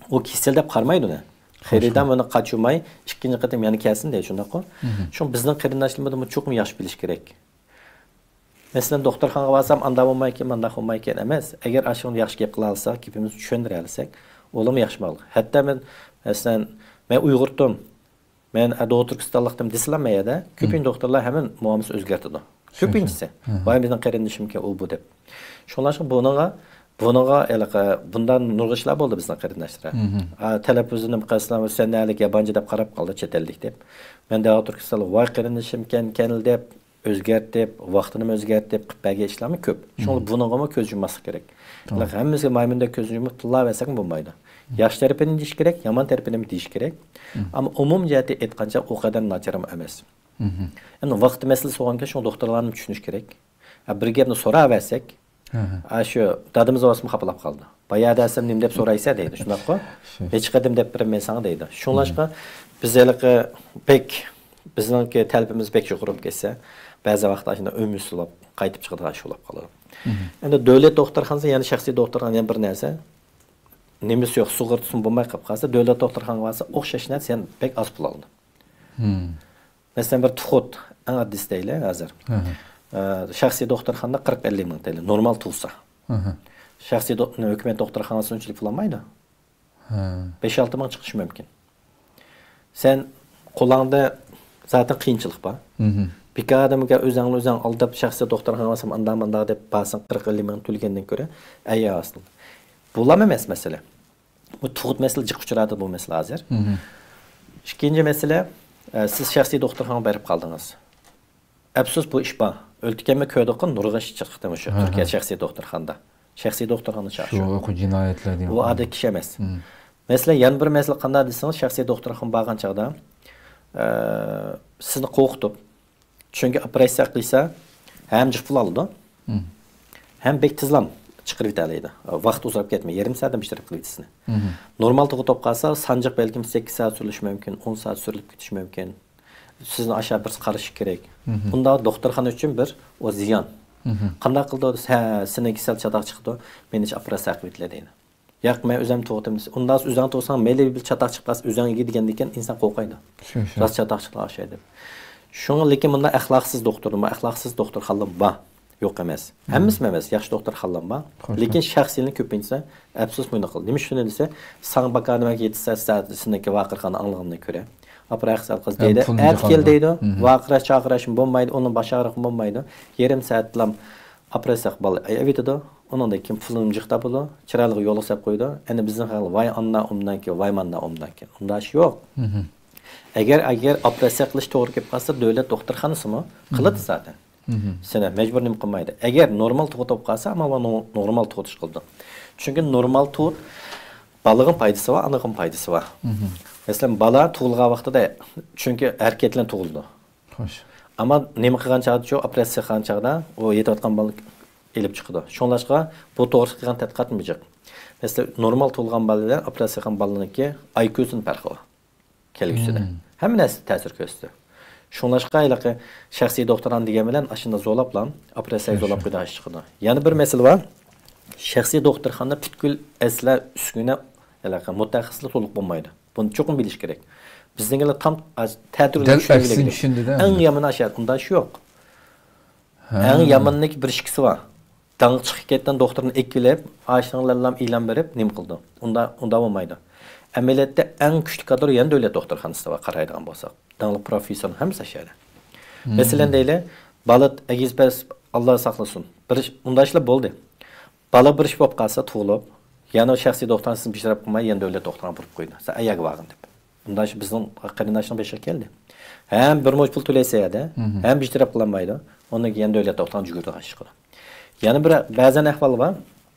ئۇ كېسەل دەپ قارىمايدۇ ئۇنى. خېرىدار ئۇنى قاچۇرماي، ئىككىنچى قېتىم يەنە كەلسۇن دەيدۇ، شۇنداققۇ؟ شۇڭا بىزنىڭ قېرىنداشلىرىمىزمۇ چوقۇم ياخشى بىلىش كېرەك. مەسىلەن، دوختۇرخانىغا بارسام، ئاندا بولمايكەن، ماندا بولمايكەن ئەمەس. ئەگەر ئاشۇنى ياخشى گەپ قىلالىساق، گېپىمىزنى چۈشەندۈرەلىسەك، ئۇلارمۇ ياخشى ماڭىدۇ. ھەتتا مەن، مەسىلەن، مەن ئۇيغۇرتۇم، مەن، ئە، دوختۇر تۈركىستانلىقتىم دېسىلا، مەن يەردە كۆپىنچە دوختۇرلار ھەممە مۇئامىلىسى ئۆزگەرتىدۇ. كۆپىنچىسى. ۋاي، مېنىڭ قېرىندىشىمكەن ئۇ، بۇ دەپ. شۇڭلاشقا بۇنىڭغا، بۇنىڭغا ھېلىقى، بۇنداق نۇرغۇن ئىشلار بولدى بىزنىڭ قېرىنداشلار. ئا، تەلەپپۇزىنى قىلسىلا، سەن نەلىك يابانچى دەپ قاراپ قالدى چەت ئەللىك دەپ. مەن دەۋا تۈركىستانلىق، ۋاي، قېرىندىشىمكەن، كەل دەپ، ئۆزگەرتىپ، ۋاقتىنىمۇ ئۆزگەرتىپ قىلىپ بەرگەن ئىشلارمۇ كۆپ. شۇڭا بۇنىڭغىمۇ كۆز يۇمماسلىق كېرەك. ھەممىسىگە مايمۇندەك كۆزنى يۇمۇپ تىللاۋەرسەكمۇ بولمايدۇ. ياخشى تەرىپىنى دېيىش كېرەك، يامان تەرىپىنىمۇ دېيىش كېرەك. ئەمما ئومۇمىي جەھەتتىن ئېيتقانچە ئۇ قەدەر ناچارمۇ ئەمەس. ئەمدى ۋاقىت مەسىلىسى بولغانكەن، شۇڭا دوختۇرلارنى چۈشىنىش كېرەك. ھە، بىر گەپنى سوراۋەرسەك، ھە، شۇ دادىمىز بولسىمۇ خاپىلاپ قالدى. بايا دەسەم نېمە دەپ سورايسەن دەيدۇ، شۇنداققۇ؟ ھېچ قېدىم دەپ بېرىمەن ساڭا دەيدۇ. شۇڭلاشقا بىز ھېلىقى بەك، بىزنىڭكى تەلىپىمىز بەك يۇقىرى بولۇپ كەتسە، بەزى ۋاقىتتا شۇنداق ئۈمىدسىز بولۇپ قايتىپ چىقىدىغان ئىش بولۇپ قالىدۇ. ئەمدى دۆلەت دوختۇرخانىسى يەنە شەخسىي دوختۇرخانا يەنە بىر نەرسە. نېمىسى يوق، سۇغۇرتىسىمۇ بولماي قېلىپ قالسا، دۆلەت دوختۇرخانىغا بارسا ئوخشاش نەرسە يەنە بەك ئاز پۇل ئالىدۇ. مەسىلەن، بىر تۇغۇت، ئەڭ ئاددىيسى دەيلى ھازىر. ئە، شەخسىي دوختۇرخانىدا قىرىق ئەللىك مىڭ تەيلى، نورمال تۇغسا. شەخسىي دو-، ھۆكۈمەت دوختۇرخانىسى ئۇنچىلىك پۇل ئالمايدۇ. بەش-ئالتە مىڭ چىقىشى مۇمكىن. سەن قولۇڭدا زاتەن قىيىنچىلىق بار. بىكار ئادەمگە ئۆزۈڭنى ئۆزۈڭ ئالداپ، شەخسىي دوختۇرخانىغا بارسام، ئاندا-ماندا دەپ بارساڭ، قىرىق ئەللىك مىڭ تۆلىگەندىن كۆرە، ئەي ئاستىن. بۇلام ئەمەس مەسىلە. بۇ تۇغۇت مەسىلە جىق ئۇچرايدۇ بۇ مەسىلە ھازىر. ئىككىنچى مەسىلە، ئە، سىز شەخسىي دوختۇرخانىغا بېرىپ قالدىڭىز. ئەپسۇس، بۇ ئىش بار. ئۆلتۈرگەنمۇ كۆردۇققۇ، نۇرغۇن ئىش چىقتى مۇشۇ تۈركىيە شەخسىي دوختۇرخانىدا. شەخسىي دوختۇرخانا چاقشۇ. شۇ جىنايەتلەر دېگەن. ئۇ ئادەتتىكى ئىش ئەمەس. مەسىلەن، يەنە بىر مەسىلە قانداق دېسىڭىز، شەخسىي دوختۇرخانىغا بارغان چاغدا، ئە، سىزنى قورقۇتۇپ، چۈنكى ئوپېراتسىيە قىلسا، ھەم جىق پۇل ئالىدۇ، ھەم بەك تېزلام چىقىرىۋېتەلەيدۇ. ۋاقىت ئۇزاپ كەتمەي، يېرىم سائەتتىن بىر تەرەپ قىلىۋېتىسىنى. نورمال تۇغۇت بولۇپ قالسا، سانجىق بەلكىم سەككىز سائەت سۈرۈلۈشى مۇمكىن، ئون سائەت سۈرۈلۈپ كېتىشى مۇمكىن. سىزنى ئاشا بىرسى قارىشى كېرەك. بۇنداق دوختۇرخانا ئۈچۈن بىر ئۇ زىيان. قانداق قىلىدۇ دېسە، ھە، سېنىڭ كېسەل چاتاق چىقىدۇ، مېنى ھېچ ئوپېراتسىيە قىلىۋېتىلە دەيدۇ. ياق، مەن ئۆزۈم تۇغۇتىم دېسە، ئۇنداق ئۆزۈڭ تۇغساڭ، مەيلى بىر چاتاق چىقىپ قالسا، ئۆزۈڭ ئىگە دېگەندىكىن ئىنسان قورقايدۇ. شۇ، شۇ. راست چاتاق چىقىدىغان ئوخشايدۇ. شۇڭا، لېكىن مۇنداق ئەخلاقسىز دوختۇرمۇ، ئەخلاقسىز دوختۇرخانىلار بار. يوق ئەمەس. ھەممىسىمۇ ئەمەس، ياخشى دوختۇرخانىلار بار. لېكىن شەخسىيلەرنىڭ كۆپىنچىسى ئەپسۇس مۇنداق قىلىدۇ. نېمە ئۈچۈن دېسە، ساڭا باكانىمەك يېتە سائەت سائەت سېنىڭكى ۋارقىرىغاننى ئاڭلىغىنىنى كۆرە. ئاپىرە ئەخسەل قىز دەيدۇ، ئەتە كەل دەيدۇ. ۋارقىراش چاقىراشمۇ بولمايدۇ، ئۇنىڭ باش ئاغرىقى بولمايدۇ. يېرىم سائەتلام ئاپېراتسىيە قىلىپ بالا ئەۋېتىدۇ. ئۇنىڭدىن كېيىن پۇلىنى جىق تاپىدۇ. چىرايلىق يولغا سەپ قويىدۇ. ئەنە بىزنىڭ خەلق ۋاي ئاندا ئۇنداكى، ۋاي ماندا ئۇنداكى. ئۇنداق ئىش يوق. ئەگەر، ئەگەر ئاپېراتسىيە قىلىش توغرا كېلىپ قالسا، دۆلەت دوختۇرخانىسىمۇ قىلىدۇ زادەن. سېنى مەجبۇر نېمە قىلمايدۇ. ئەگەر نورمال تۇغۇت بولۇپ قالسا، ئەمما نو-، نورمال تۇغۇت ئىش قىلىدۇ. چۈنكى نورمال تۇغۇت بالىغىمۇ پايدىسى بار، ئانىغىمۇ پايدىسى بار. مەسىلەن، بالا تۇغۇلغان ۋاقتىدا، چۈنكى ھەرىكەت بىلەن تۇغۇلىدۇ. خوش. ئەمما نېمە قىلغان چاغدا، شۇ ئاپېراتسىيە قىلغان چاغدا ئۇ يېتىۋاتقان بالىنى ئېلىپ چىقىدۇ. شۇڭلاشقا بۇ توغرىسىدا قىلغان تەتقىقات جىق. مەسىلەن، نورمال تۇغۇلغان بالا بىلەن ئاپېراتسىيە قىلغان بالىنىڭكى ئاي كيۇسىنى پەرقى بار. كەلگۈسىدە. ھەممە نەرسە تەسىر كۆرسىتىدۇ. شۇڭلاشقا ھېلىقى شەخسىي دوختۇرخانا دېگەن بىلەن ئاشۇنداق زورلاپلا ئاپېراتسىيە زورلاپ قويىدىغان ئىش چىقىدۇ. يەنە بىر مەسىلە بار. شەخسىي دوختۇرخانىدا پۈتكۈل ئەسلى ئۈسكۈنە ھېلىقى مۇتەخەسسىسلەر تولۇق بولمايدۇ. بۇنى چوقۇم بىلىش كېرەك. بىزنىڭكىلەر تام تەتۈرلۈك دەل چۈشىنىۋېلىگۈدەك. ئەكسىنى چۈشەندى-دە ئەڭ ئەمدى. يامىنى ئاشۇ، ئۇنداق ئىش يوق. ھە. ئەڭ يامىنىنىڭكى بىر ئىككىسى بار. داڭ چىقىپ كەتكەن دوختۇرنى ئېكىۋېلىپ، ئاشۇنىڭ بىلەنلا ئېلان بېرىپ نېمە قىلىدۇ؟ ئۇندا، ئۇندا بولمايدۇ. ئەمەلىيەتتە ئەڭ كۈچلۈك كادىر يەنە دۆلەت دوختۇرخانىسىدا بار، قارايدىغان بولساق. داڭلىق پروفېسسورنىڭ ھەممىسى ئاشۇ يەردە. مەسىلەن، دەيلى، بالا ئەگىز پەس، ئاللا ساقلىسۇن. بىر ئىش، ئۇنداق ئىشلار بولدى. بالا بىر ئىش بولۇپ قالسا، تۇغۇلۇپ، يەنە شەخسىي دوختۇرخانىسىنى بىر تەرەپ قىلماي، يەنە دۆلەت دوختۇرخانىغا بېرىپ قويدى. سەن ئەيەرگە بارغىن دەپ. ئۇنداق ئىش بىزنىڭ قېرىنداشنىڭ بېشىغا كەلدى. ھەم بىر مۇنچە پۇل تۆلەيسەن يەردە، ھەم بىر تەرەپ قىلالمايدۇ. ئۇنىڭ كېيىن يەنە دۆلەت دوختۇرخانىغا يۈگۈرىدىغان ئىش چىقىدۇ. يەنە بىر بەزەن ئەھۋال بار.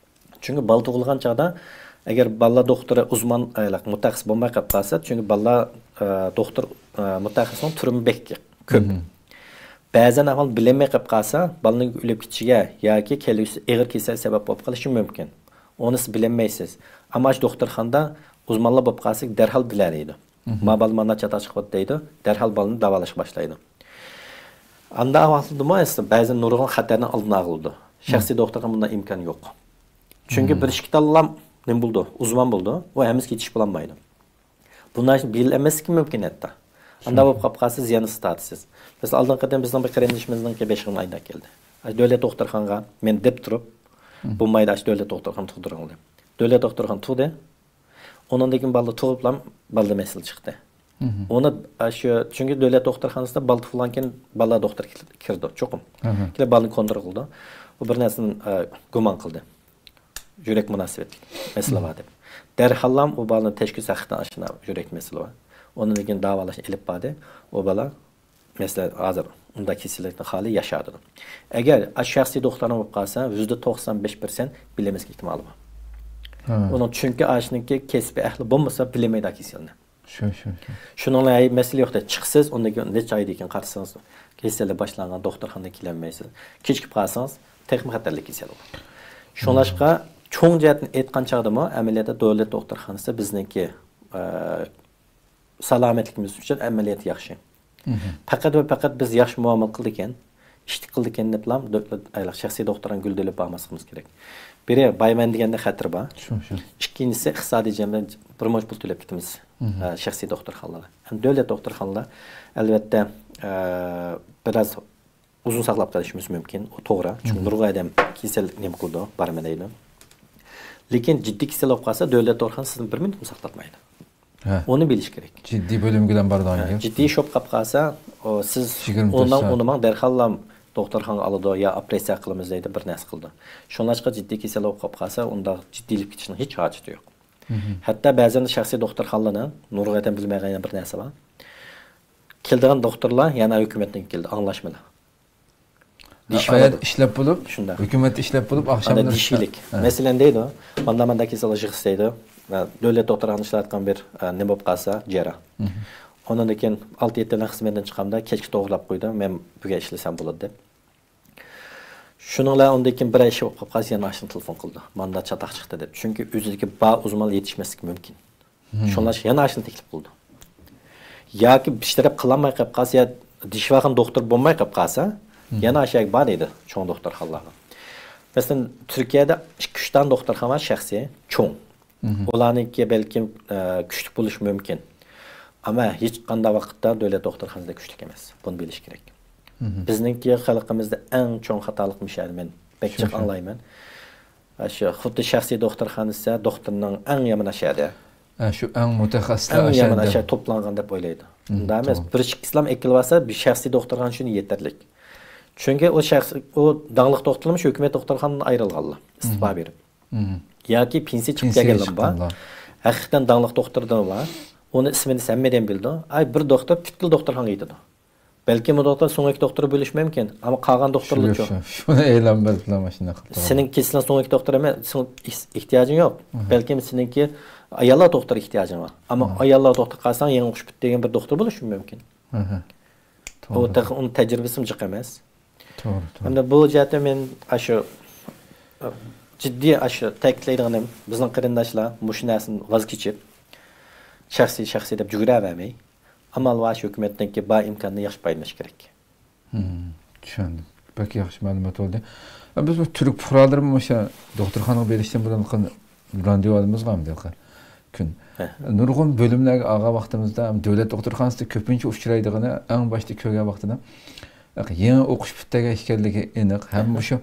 چۈنكى بالا تۇغۇلغان چاغدا، ئەگەر بالىلار دوختۇرى ئۇزمان، ئە، مۇتەخەسسىس بولماي قېلىپ قالسا، چۈنكى بالىلار، ئە، دوختۇر، ئە، مۇتەخەسسىسنىڭ تۈرىمى بەك كۆپ. بەزەن ئەھۋال بىلەلمەي قېلىپ قالسا، بالىنىڭ ئۆلۈپ كېتىشىگە ياكى كەلگۈسىدە ئېغىر كېسەل سەۋەب بولۇپ قېلىشى مۇمكىن. ئۇنى سىز بىلەلمەيسىز. ئەمما شۇ دوختۇرخانىدا ئۇزمانلار بولۇپ قالسا، دەرھال بىلەلەيدۇ. ما بالا مانا چاتاق چىقىۋاتىدۇ دەيدۇ، دەرھال بالىنى داۋالاشقا باشلايدۇ. ئانداق ۋاقىتلىدىمۇ ئەسلى بەزى نۇرغۇن خەتەرنىڭ ئالدىنى ئالىدۇ. شەخسىي دوختۇرخانا بۇنداق ئىمكان يوق. چۈنكى بىر ئىككى تاللام نېمە بولىدۇ؟ ئۇزمان بولىدۇ. ئۇ ھەممىسىگە يېتىشىپ بولالمايدۇ. بۇنداق بىلەلمەسلىكى مۇمكىن ھەتتا. ئانداق بولۇپ قاپ قالسا زىيانسىز تارتىسىز. مەسىلەن، ئالدىنقى قېتىم بىزنىڭ بىر قېرىندىشىمىزنىڭكى بېشىغا ئايدا كەلدى. دۆلەت دوختۇرخانىغا مەن دەپ تۇرۇپ، بولمايدۇ، ئاشۇ دۆلەت دوختۇرخانا تۇغدۇرۇڭ دەپ. دۆلەت دوختۇرخانا تۇغدى. ئۇنىڭدىن كېيىن بالا تۇغۇپلا بالىدا مەسىلە چىقتى. ئۇنى ئاشۇ، چۈنكى دۆلەت دوختۇرخانىسىدا بالا تۇغۇلغان كېيىن بالىلار دوختۇرى كېل-، كىرىدۇ چوقۇم. كېلىپ بالىنى كونترول قىلىدۇ. ئۇ بىر نەرسىدىن، ئە، گۇمان قىلدى. يۈرەك مۇناسىۋەتلىك مەسىلە بار دەپ. دەرھاللام ئۇ بالىنى تەشكىل ساقىتىدىن ئاشۇنداق يۈرەك مەسىلە بار. ئۇنىڭدىن كېيىن داۋالاشنى ئېلىپ باردى. ئۇ بالا مەسىلەن، ھازىر ئۇنداق كېسەللىكتىن خالىي ياشاۋاتىدۇ. ئەگەر ئاشۇ شەخسىي دوختۇرخانا بولۇپ قالسا، يۈزدە توقسان بەش پىرسەنت بىلەلمەسلىك ئېھتىمالى بار. ئۇنىڭ چۈنكى ئاشۇنىڭكى كەسپىي ئەھلى بولمىسا، بىلەلمەيدۇ كېسەلنى. شۇ، شۇ، شۇ. شۇنىڭ بىلەن ھەي، مەسىلە يوق دەپ چىقىسىز، ئۇندىن كېيىن نەچچە ئايدىن كېيىن قارىسىڭىز، كېسەللىك باشلانغان، دوختۇرخانىغا كېلەلمەيسىز. كېچىكىپ قالسىڭىز، تېخىمۇ خەتەرلىك كېسەل بۇ. شۇڭلاشقا، چوڭ جەھەتتىن ئېيتقان چاغدىمۇ، ئەمەلىيەتتە دۆلەت دوختۇرخانىسى بىزنىڭكى، ئە، سالامەتلىكىمىز ئۈچۈن ئەمەلىيەتتە ياخشى. پەقەت ۋە پەقەت بىز ياخشى مۇئامىلە قىلىدىكەن، ئىشلىك قىلىدىكەن دەپلا دۆ-، ئايلىق شەخسىي دوختۇرنى گۈلدۈلۈپ بارماسلىقىمىز كېرەك. بىرى، بايمەن دېگەندە خەتىرى بار. شۇ، شۇ. ئىككىنچىسى، ئىقتىسادىي جەھەتتىن بىر مۇنچە پۇل تۆلەپ كېتىمىز، ئە، شەخسىي دوختۇرخانىلارغا. ھەم دۆلەت دوختۇرخانىلار، ئەلۋەتتە، ئە، بىراز ئۇزۇن ساقلاپ قېلىشىمىز مۇمكىن. ئۇ توغرا. چۈنكى نۇرغۇن ئادەم كېسەل نېمە قىلىدۇ، بارىمەن دەيدۇ. لېكىن جىددىي كېسەل بولۇپ قالسا، دۆلەت دوختۇرخانىسى سىزنى بىر مىنۇتمۇ ساقلاتمايدۇ. ھە. ئۇنى بىلىش كېرەك. جىددىي بۆلۈمگىلا بارىدىغان ھە، گەپ. جىددىي شوپ قاپ قالسا، ئۇ سىز يىگىرمە تۆت ئۇنىڭ، سائەت. ئۇنىماڭ دەرھاللا دوختۇرخانىغا ئالىدۇ يا ئوپېراتسىيە قىلىمىز دەيدۇ، بىر نەرسە قىلىدۇ. شۇڭلاشقا جىددىي كېسەل بولۇپ قاپ قالسا، ئۇنداق جىددىيلىپ كېتىشنىڭ ھېچ ھاجىتى يوق. ھەتتا بەزەن شەخسىي دوختۇرخانىلارنىڭ نۇرغۇن ئادەم بىلمەيدىغان بىر نەرسە بار. كېلىدىغان دوختۇرلار يەنە ھۆكۈمەتنىڭكى كېلىدۇ، ئاڭلاشمىلا. دېيىشىۋالىدۇ. ئىشلەپ بولۇپ، شۇنداق. ھۆكۈمەتتە ئىشلەپ بولۇپ، ئاخشامدا دېيىشىلىك. ھە. مەسىلەن دەيدۇ، ماندا ماندا كېسەل يىغىش دەيدۇ. دۆلەت دوختۇرخانىدا ئىشلەۋاتقان بىر، ئە، نېمە بولۇپ قالسا، جەرا. ئۇنىڭدىن كېيىن ئالتە يەتتە بىلەن خىزمەتتىن چىقامدا كەچكە توغرىلاپ قويدۇم، مەن بۈگۈن ئىشلىسەم بولىدۇ دەپ. شۇنىڭ بىلەن ئۇندىن كېيىن بىر ئاي ئىش بولۇپ قالسا يەنە ئاشۇندىن تېلېفون قىلىدۇ. ماندا چاتاق چىقتى دەپ. چۈنكى ئۆزىدىكى بار ئۇزمانلار يېتىشمەسلىكى مۇمكىن. شۇڭلاشقا يەنە ئاشۇنى تەكلىپ قىلىدۇ. ياكى بىر تەرەپ قىلالماي قېلىپ قالسا، يا دېيىشىۋالغان دوختۇر بولماي قېلىپ قالسا، يەنە ئاشۇ يەرگە بار دەيدۇ، چوڭ دوختۇرخانىلارغا. مەسىلەن، تۈركىيەدە ئىككى، ئۈچ دانە دوختۇرخانا بار شەخسىي، چوڭ. ئۇلارنىڭكى بەلكىم، ئە، كۈچلۈك بولۇشى مۇمكىن. ئەمما ھېچقانداق ۋاقىتتا دۆلەت دوختۇرخانىسىدەك كۈچلۈك ئەمەس. بۇنى بىلىش كېرەك. بىزنىڭكى خەلقىمىزدە ئەڭ چوڭ خاتالىق مۇشۇ، مەن بەك جىق ئاڭلايمەن. شۇ، شۇ. ئاشۇ خۇددى شەخسىي دوختۇرخانىسى دوختۇرنىڭ ئەڭ يامان ئاشەدە. ئە، شۇ ئەڭ مۇتەخەسسىسلەر ئەڭ يامان ئاشەدە. ئاشەدە توپلانغان دەپ ئويلايدۇ. ئۇنداق ئەمەس. بىر ئىككىسىلام ئېكىلىۋالسا، بىر شەخسىي دوختۇرخانا ئۈچۈن يېتەرلىك. چۈنكى ئۇ شەخس، ئۇ داڭلىق دوختۇرلار شۇ ھۆكۈمەت دوختۇرخانىدىن ئايرىلغانلار، ئىستېپا بېرىپ. ياكى پېنسىيە چىقىپ كەلگەنلەر بار. ھەقىقەتەن داڭلىق دوختۇردىن بار. ئۇنى ئىسمىنى ھەممە ئادەم بىلىدۇ. ئاي، بىر دوختۇر پۈتكۈل دوختۇرخانىغا يېتىدۇ. بەلكىم ئۇ دوختۇر سۆڭەك دوختۇرى بولۇشى مۇمكىن، ئەمما قالغان دوختۇرلار شۇ، شۇنى ئېلان بېرىپ ماشىنا قىلىپ تۇرغان. سېنىڭ كېسىلىڭ سۆڭەك دوختۇرى ئەمەس، سېنىڭ ئېھتىياجىڭ يوق. بەلكىم سېنىڭكى ئاياللار دوختۇرى ئېھتىياجىڭ بار. ئەمما ئاياللار دوختۇرى قارىساڭ، يېڭى ئوقۇش پۈتتۈرگەن بىر دوختۇر بولۇشى مۇمكىن. ئۇ تېخى ئۇنىڭ تەجرىبىسىمۇ جىق ئەمەس. توغرا، توغرا. ھەمدە بۇ جەھەتتە مەن ئاشۇ، جىددىي ئاشۇ تەكىتلەيدىغىنىم، بىزنىڭ قېرىنداشلار مۇشۇ نەرسىدىن ۋاز كېچىپ، شەخسىي، شەخسىي دەپ جۈگۈرەۋەرمەي، ئامال بار شۇ ھۆكۈمەتنىڭكى بار ئىمكانىنى ياخشى پايدىلىنىش كېرەك. چۈشەندىم. بەك ياخشى مەلۇمات بولدى. بىز بۇ تۈرك پۇقرالىرىمۇ مۇشۇ دوختۇرخانىغا بېرىشتىن بۇرۇن راندېۋۇ ئالىمىزغۇ ھەمدە كۈن. نۇرغۇن بۆلۈملەرگە ئالغان ۋاقتىمىزدا، دۆلەت دوختۇرخانىسىدا كۆپىنچە ئۇچرايدىغىنى، ئەڭ باشتا كۆرگەن ۋاقتىدا، يېڭى ئوقۇش پۈتتۈرگەن ئىكەنلىكى ئېنىق. ھەم مۇشۇ،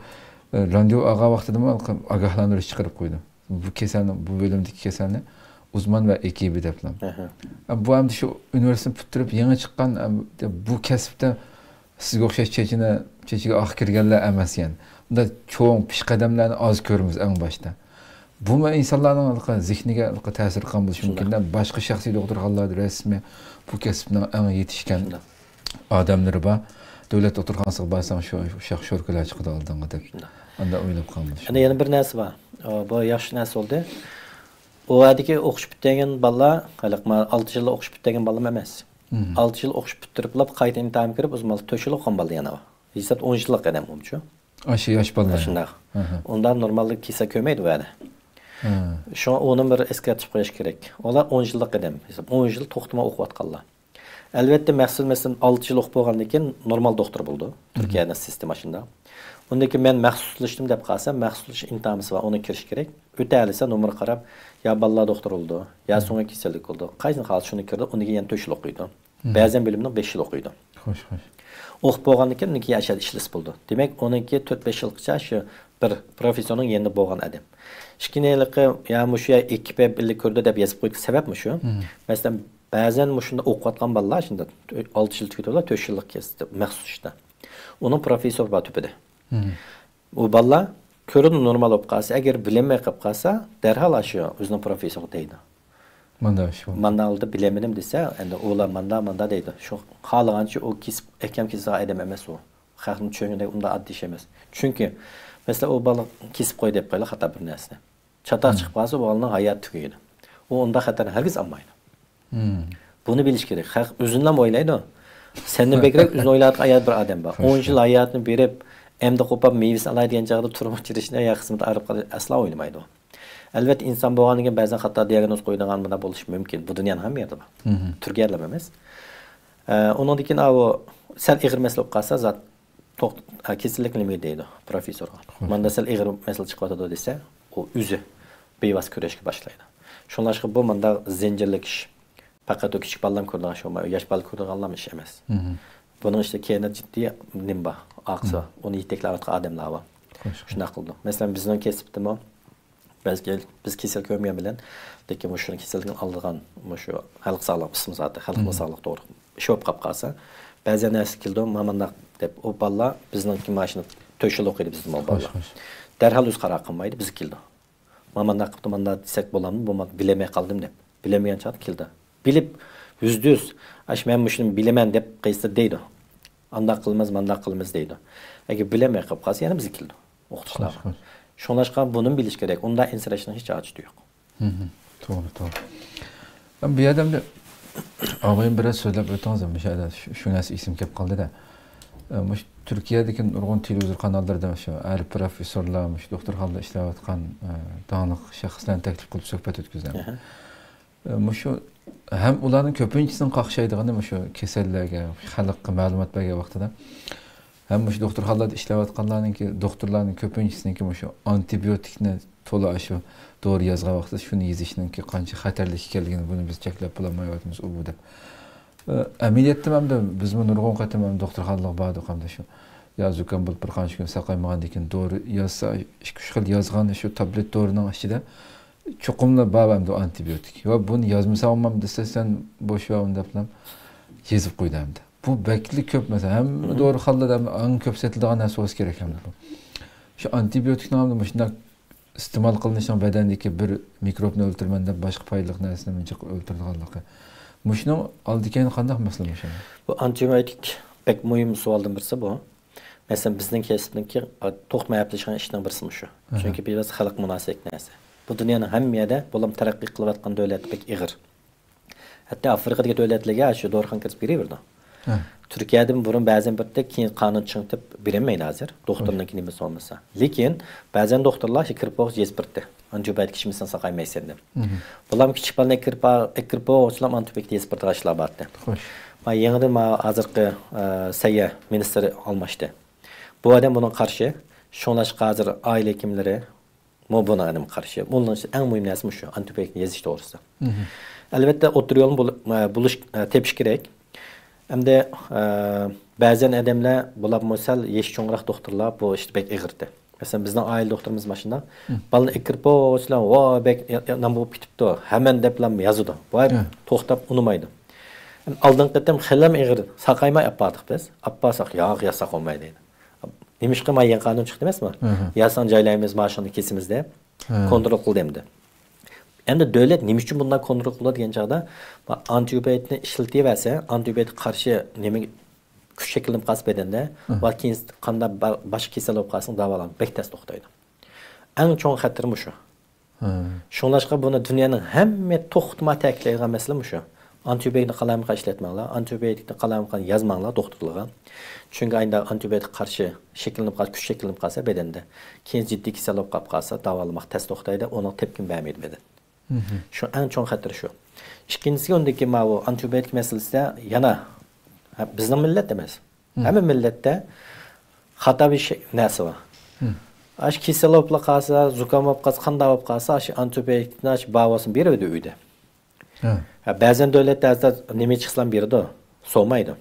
ئە، راندېۋۇ ئالغان ۋاقتىدىمۇ ئاگاھلاندۇرۇش چىقىرىپ قويدى. بۇ كېسەلنى، بۇ بۆلۈمدىكى كېسەلنى ئۇزمان ۋە ئېكىپى دەپلا. ئە، بۇ ئەمدى شۇ ئۇنىۋېرسىتېتنى پۈتتۈرۈپ يېڭى چىققان، ئە، بۇ كەسىپتە سىزگە ئوخشاش چېچىنى، چېچىگە ئاق كىرگەنلەر ئەمەس، يەنى. بۇنداق چوڭ پېشقەدەملەرنى ئاز كۆرىمىز ئەڭ باشتا. بۇمۇ ئىنسانلارنىڭ ھېلىقى زېھنىگە ھېلىقى تەسىر قىلغان بولۇشى مۇمكىن. باشقا شەخسىي دوختۇرخانىلاردا رەسمىي بۇ كەسىپنىڭ ئەڭ يېتىشكەن ئادەملىرى بار. دۆلەت دوختۇرخانىسىغا بارساڭ، شۇ، شاخ شوركىلار چىقىدۇ ئالدىڭغا دەپ. ئانداق ئويلاپ قالغان بولۇشى. ئەنە يەنە بىر نەرسە بار. ئۇ، بۇ ياخشى نەرسە بولدى. ئۇ يەردىكى ئوقۇش پۈتتۈرگەن بالىلار، ھېلىقى ما-، ئالتە يىل ئوقۇش پۈتتۈرگەن بالىلار ئەمەس. ئالتە يىل ئوقۇش پۈتتۈرۈپلا قايتا ئىمتىھان كىرىپ، ئۇزمانلىق تۆت يىل ئوقۇغان بالىلار يەنە بار. ھېسابتا ئون يىللىق ئادەم ئۇمچۇ. ئاشۇ ياش بالىلار. شۇنداق. ئۇنداق نورمالدا كېسەل كۆرمەيدۇ ئۇ يەردە. شۇڭا ئۇنى بىر ئەسكەرتىپ قويۇش كېرەك. ئۇلار ئون يىللىق ئادەم. ھېساب ئون يىل توختىماي ئوقۇۋاتقانلار. ئەلۋەتتە، مەخسۇس، مەسىلەن، ئالتە يىل ئوقۇپ بولغاندىن كېيىن نورمال دوختۇر بولىدۇ. تۈركىيەنىڭ سىستېما شۇنداق. ئۇندىن كېيىن مەن مەخسۇسلىشتىم دەپ قالسا، مەخسۇسلىشىش ئىمتىھانى بار، ئۇنى كىرىش كېرەك. ئۆتەلىسە نومۇرغا قاراپ، يا بالىلار دوختۇرى بولىدۇ، يا سۆڭەك كېسەللىك بولىدۇ. قايسىنى خالىسا شۇنى كىرىدۇ، ئۇندىن كېيىن يەنە تۆت يىل ئوقۇيدۇ. بەزەن بۆلۈمنىڭ بەش يىل ئوقۇيدۇ. خوش، خوش. ئوقۇپ بولغاندىن كېيىن ئۇنىڭكى ئاشۇ يەردە ئىشلىسە بولىدۇ. دېمەك، ئۇنىڭكى تۆت بەش يىلغىچە شۇ بىر پروفېسسورنىڭ يېنىدا بولغان ئادەم. ئىككىنچى ھېلىقى، يا مۇشۇ يەر ئېكىپ بىللە كۆردى دەپ يېزىپ قويۇپ سەۋەب مۇشۇ. مەسىلەن، بەزەن مۇشۇنداق ئوقۇۋاتقان بالىلار شۇنداق ئالتە يىل تۈگىتىۋالىدۇ، تۆت يىللىق كەسىپتە، مەخسۇس ئىشتا. ئۇنىڭ پروفېسسورى بار تۈپىدە. ئۇ بالىلار كۆرۈنۈپ نورمال بولۇپ قالسا، ئەگەر بىلەلمەي قېلىپ قالسا، دەرھال ئاشۇ ئۆزىنىڭ پروفېسسورىغا دەيدۇ. مانداق ئىش بولدى. مانداق ئالدى بىلەلمىدىم دېسە، ئەندى ئۇلار ماندا، ماندا دەيدۇ. شۇ خالىغانچە ئۇ كېسىپ، ئەكەم كېسىدىغان ئادەم ئەمەس ئۇ. خەقنىڭ چۈشەنگۈدەك ئۇنداق ئاددىي ئىش ئەمەس. چۈنكى، مەسىلەن، ئۇ بالا كېسىپ قوي دەپ قويايلى خاتا بىر نەرسىنى. چاتاق چىقىپ قالسا، ئۇ بالىنىڭ ھاياتى تۈگەيدۇ. ئۇ ئۇنداق خەتەرنى ھەرگىز ئالمايدۇ. بۇنى بىلىش كېرەك. خەق ئۆزىنىلا ئويلايدۇ. سەندىن بەكرەك ئۆزىنى ئويلايدىغان ئادەم بار. ئون يىل ھاياتىنى بېرىپ، ئەمدى قوپاپ مېۋىسىنى ئالاي دېگەن چاغدا تۇرمۇش چىرىشنى يا خىزمەت ئايرىپ قالىشنى ئەسلا ئويلىمايدۇ. ئەلۋەتتە، ئىنسان بولغاندىن كېيىن بەزەن خاتا دىياگنوز قويىدىغان مۇنداق بولۇشى مۇمكىن. بۇ دۇنيانىڭ ھەممە يېرىدە بار. تۈركىيەدىلا ئەمەس. ئە، ئۇنىڭدىن كېيىن ئاۋۇ سەل ئېغىر مەسىلە بولۇپ قالسا، زات توخت-، ئە، كېسەللىك نېمە دەيدۇ پروفېسسورغا. ماندا سەل ئېغىر مەسىلە چىقىۋاتىدۇ دېسە، ئۇ ئۆزى بىۋاسىتە كۈرەشكە باشلايدۇ. شۇڭلاشقا بۇ مانداق زەنجىرلىك ئىش. پەقەت ئۇ كىچىك بالىلار كۆرىدىغان ئىش بولمايدۇ، ياش بالا كۆرىدىغانلام ئىش ئەمەس. بۇنىڭ ئىچىدە كەينىدە جىددىي نېمە بار، ئارقىسى بار. ئۇنى يېتەكلەۋاتقان ئادەملەر بار. شۇنداق قىلىدۇ. مەسىلەن، بىزنىڭ كەسىپتىمۇ بەزى بىز كېسەل كۆرمىگەن بىلەن، لېكىن مۇشۇ كېسەلدىن ئالىدىغان مۇشۇ خەلق ساغلىقى ئىسمى زاتى، خەلقنىڭ ساغلىقى توغرا ئىش بولۇپ قاپ قالسا، بەزى نەرسە كېلىدۇ، مانا مانداق دەپ، ئۇ بالىلار بىزنىڭكى ماشىنا تۆت يىل ئوقۇيدۇ بىزدىن بۇ بالىلار. دەرھال ئۆزى قارار قىلمايدۇ، بىزگە كېلىدۇ. مانا مانداق قىپتۇ، مانداق دېسەك بولامدۇ، بولمامدۇ، بىلەلمەي قالدىم دەپ. بىلەلمىگەن چاغدا كېلىدۇ. بىلىپ، يۈزدە يۈز، ئاش، مەن مۇشۇنى بىلىمەن دەپ قىلسا دەيدۇ. ئانداق قىلىمىز، مانداق قىلىمىز دەيدۇ. ئەگەر بىلەلمەي قېلىپ قالسا، يەنە بىزگە كېلىدۇ. ئوقۇتقۇچىلارغا. شۇڭلاشقا بۇنىمۇ بىلىش كېرەك. ئۇنداق ئەنسىرەشنىڭ ھېچ ھاجىتى يوق. توغرا، توغرا. بۇ يەردە ئەمدى ئابايىم بىر سۆزلەپ ئۆتىڭىز، مۇشۇ يەردە شۇ، شۇ نەرسە ئېسىمگە كېلىپ قالدى-دە. مۇشۇ تۈركىيەدىكى نۇرغۇن تېلېۋىزور قاناللىرىدا مۇشۇ ئەر پروفېسسورلار، مۇشۇ دوختۇرخانىدا ئىشلەۋاتقان، داڭلىق شەخسلەرنى تەكلىپ قىلىپ سۆھبەت ئۆتكۈزگەن. مۇشۇ ھەم ئۇلارنىڭ كۆپىنچىسىنىڭ قاقشايدىغىنى مۇشۇ كېسەللەرگە، خەلققە مەلۇمات بەرگەن ۋاقتىدا ھەم مۇشۇ دوختۇرخانىلاردا ئىشلەۋاتقانلارنىڭكى، دوختۇرلارنىڭ كۆپىنچىسىنىڭكى مۇشۇ ئانتىبىيوتىكنى تولا ئاشۇ دورا يازغان ۋاقتىدا شۇنى يېزىشنىڭكى قانچە خەتەرلىك ئىكەنلىكىنى، بۇنى بىز چەكلەپ بولالمايۋاتىمىز، ئۇ بۇ دەپ. ئە، ئەمەلىيەتتە ئەمدى بىزمۇ نۇرغۇن قېتىم ئەمدى دوختۇرخانىلارغا باردۇق، ئەمدى شۇ يا زۇكام بولۇپ بىر قانچە كۈن ساقايمىغاندىن كېيىن دورا يازسا، ئىككى، ئۈچ خىل يازغان شۇ تابلېت دورىنىڭ ئىچىدە چوقۇملا بار ئەمدى ئانتىبىيوتىك. ۋە بۇنى يازمىساڭ بولمامدۇ دېسە، سەن بوش بەر ئۇنى دەپلا يېزىپ قويدى ئەمدى. بۇ بەكلا كۆپ، مەسىلەن، ھەممە دورىخانىلاردا ئەمدى ئەڭ كۆپ سېتىلىدىغان نەرسە بولسا كېرەك ئەمدى بۇ. شۇ ئانتىبىيوتىكنىڭ ئەمدى مۇشۇنداق ئىستېمال قىلىنىشىنىڭ بەدەندىكى بىر مىكروبنى ئۆلتۈرىمەن دەپ باشقا پايدىلىق نەرسىنى جىق ئۆلتۈرىدىغانلىقى. مۇشۇنىڭ ئالدى كەينى قانداق مەسىلە مۇشۇ؟ بۇ ئانتىبىيوتىك بەك مۇھىم سوئالدىن بىرسى بۇ. مەسىلەن، بىزنىڭ كەسىپنىڭكى، ئا، توختىماي ئەپلىشىدىغان ئىشنىڭ بىرسى مۇشۇ. چۈنكى بىۋاسىتە خەلققە مۇناسىۋەتلىك نەرسە. بۇ دۇنيانىڭ ھەممە يەردە، بولۇپمۇ تەرەققىي قىلىۋاتقان دۆلەتتە بەك ئېغىر. ھەتتا ئافرىقىدىكى دۆلەتلەرگە شۇ دورىخانا كىرىزىپ بېرىۋېرىدۇ. تۈركىيەدىن بۇرۇن بەزەن بىردە، كېيىن قانۇن چىڭىتىپ بېرەلمەيدۇ ھازىر. دوختۇرنىڭكى نېمىسى بولمىسا. لېكىن بەزەن دوختۇرلار شۇ كىرىپ بولغۇچە يېزىپ بېرىدۇ. ئانتىبىيوتىك ئىچمىسەڭ ساقايمايسەن دەپ. بۇلارمۇ كىچىك بالىنى ئەكىرىپ، ئەكىرىپ بولغۇچىلا ئانتىبىيوتىك يېزىپ بېرىدىغان ئىشلار بارتتى. خوش. ما يېڭىدىن ما ھازىرقى، ئە، سەھىيە مىنىستىرى ئالماشتى. بۇ ئادەم بۇنىڭغا قارشى. شۇڭلاشقا ھازىر ئائىلە ھېكىملىرى مۇ بۇنىڭغا نېمە قارشى؟ ئۇنىڭ ئۈچۈن ئەڭ مۇھىم نەرسە مۇشۇ، ئانتىبىيوتىكنى يېزىش توغرىسىدا. ئەلۋەتتە، ئوتتۇرا يولنى بۇل-، ئە، بۇلۇش، ئە، تېپىش كېرەك. ئەمدى، ئە، بەزەن ئادەملەر، بۇلارمۇ سەل يېشى چوڭراق دوختۇرلار بۇ ئىشتا بەك ئېغىردى. مەسىلەن، بىزنىڭ ئائىلە دوختۇرىمىز ماشۇنداق. بالىنى ئېكىرىپ بولغۇچىلا، ۋاي، بەك يا-، يا-، نام بولۇپ كېتىپتۇ. ھەمەن دەپلا يازىدۇ. ۋاي، توختاپ ئۇنىمايدۇ. ئالدىنقى قېتىم خېلىم ئېغىر، ساقايماي ئەپ باردۇق بىز. ئەپ بارساق، ياق، يازساق بولمايدۇ دەيدۇ. نېمىشقا ما يېڭى قانۇن چىقتى ئەمەسمۇ؟ يازساڭ جايلايمىز، ماشىنىنى كېسىمىز دەپ. كونترول قىلدى ئەمدى. ئەمدى دۆلەت نېمە ئۈچۈن بۇنداق كونترول قىلىدۇ دېگەن چاغدا، ئانتىبىيوتىكنى ئىشلىتىۋەرسە، ئانتىبىيوتىك قارشى نېمە كۈچ شەكىللىنىپ قالسا بەدەندە، ۋە كېيىن قانداق با-، باشقا كېسەل بولۇپ قالسىڭ، داۋالانما بەك تەس توختايدۇ. ئەڭ چوڭ خەتىرى مۇشۇ. شۇڭلاشقا بۇنى دۇنيانىڭ ھەممە توختىماي تەكىتلەيدىغان مەسىلە مۇشۇ. ئانتىبىيوتىكنى قالايمىقان ئىشلەتمەڭلار، ئانتىبىيوتىكنى قالايمىقان يازماڭلار دوختۇرلارغا. چۈنكى ئاينداق ئانتىبىيوتىكقا قارشى شەكىللىنىپ قالسا، كۈچ شەكىللىنىپ قالسا بەدەندە، كېيىن جىددىي كېسەل بولۇپ قاپ قالسا، داۋالىماق تەس توختايدۇ، ئۇنىڭ تەپكىنى بەرمەيدۇ بەدەن. شۇ ئەڭ چوڭ خەتىرى شۇ. ئىككىنچىسى، ئۇندىكى ماۋۇ ئانتىبىيوتىك مەسىلىسىدە يەنە، ھە، بىزنىڭ مىللەت ئەمەس، ھەممە مىللەتتە خاتا بىر شەي-، نەرسە بار. ئاشۇ كېسەل بولۇپلا قالسا، زۇكام بولۇپ قالسا، قانداق بولۇپ قالسا، ئاشۇ ئانتىبىيوتىكنى ئاشۇ بار بولسا بېرىۋېرىدۇ ئۆيدە. ھە، بەزەن دۆلەتتە ھازىر نېمە چىقسىلا بېرىدۇ، سورىمايدۇ.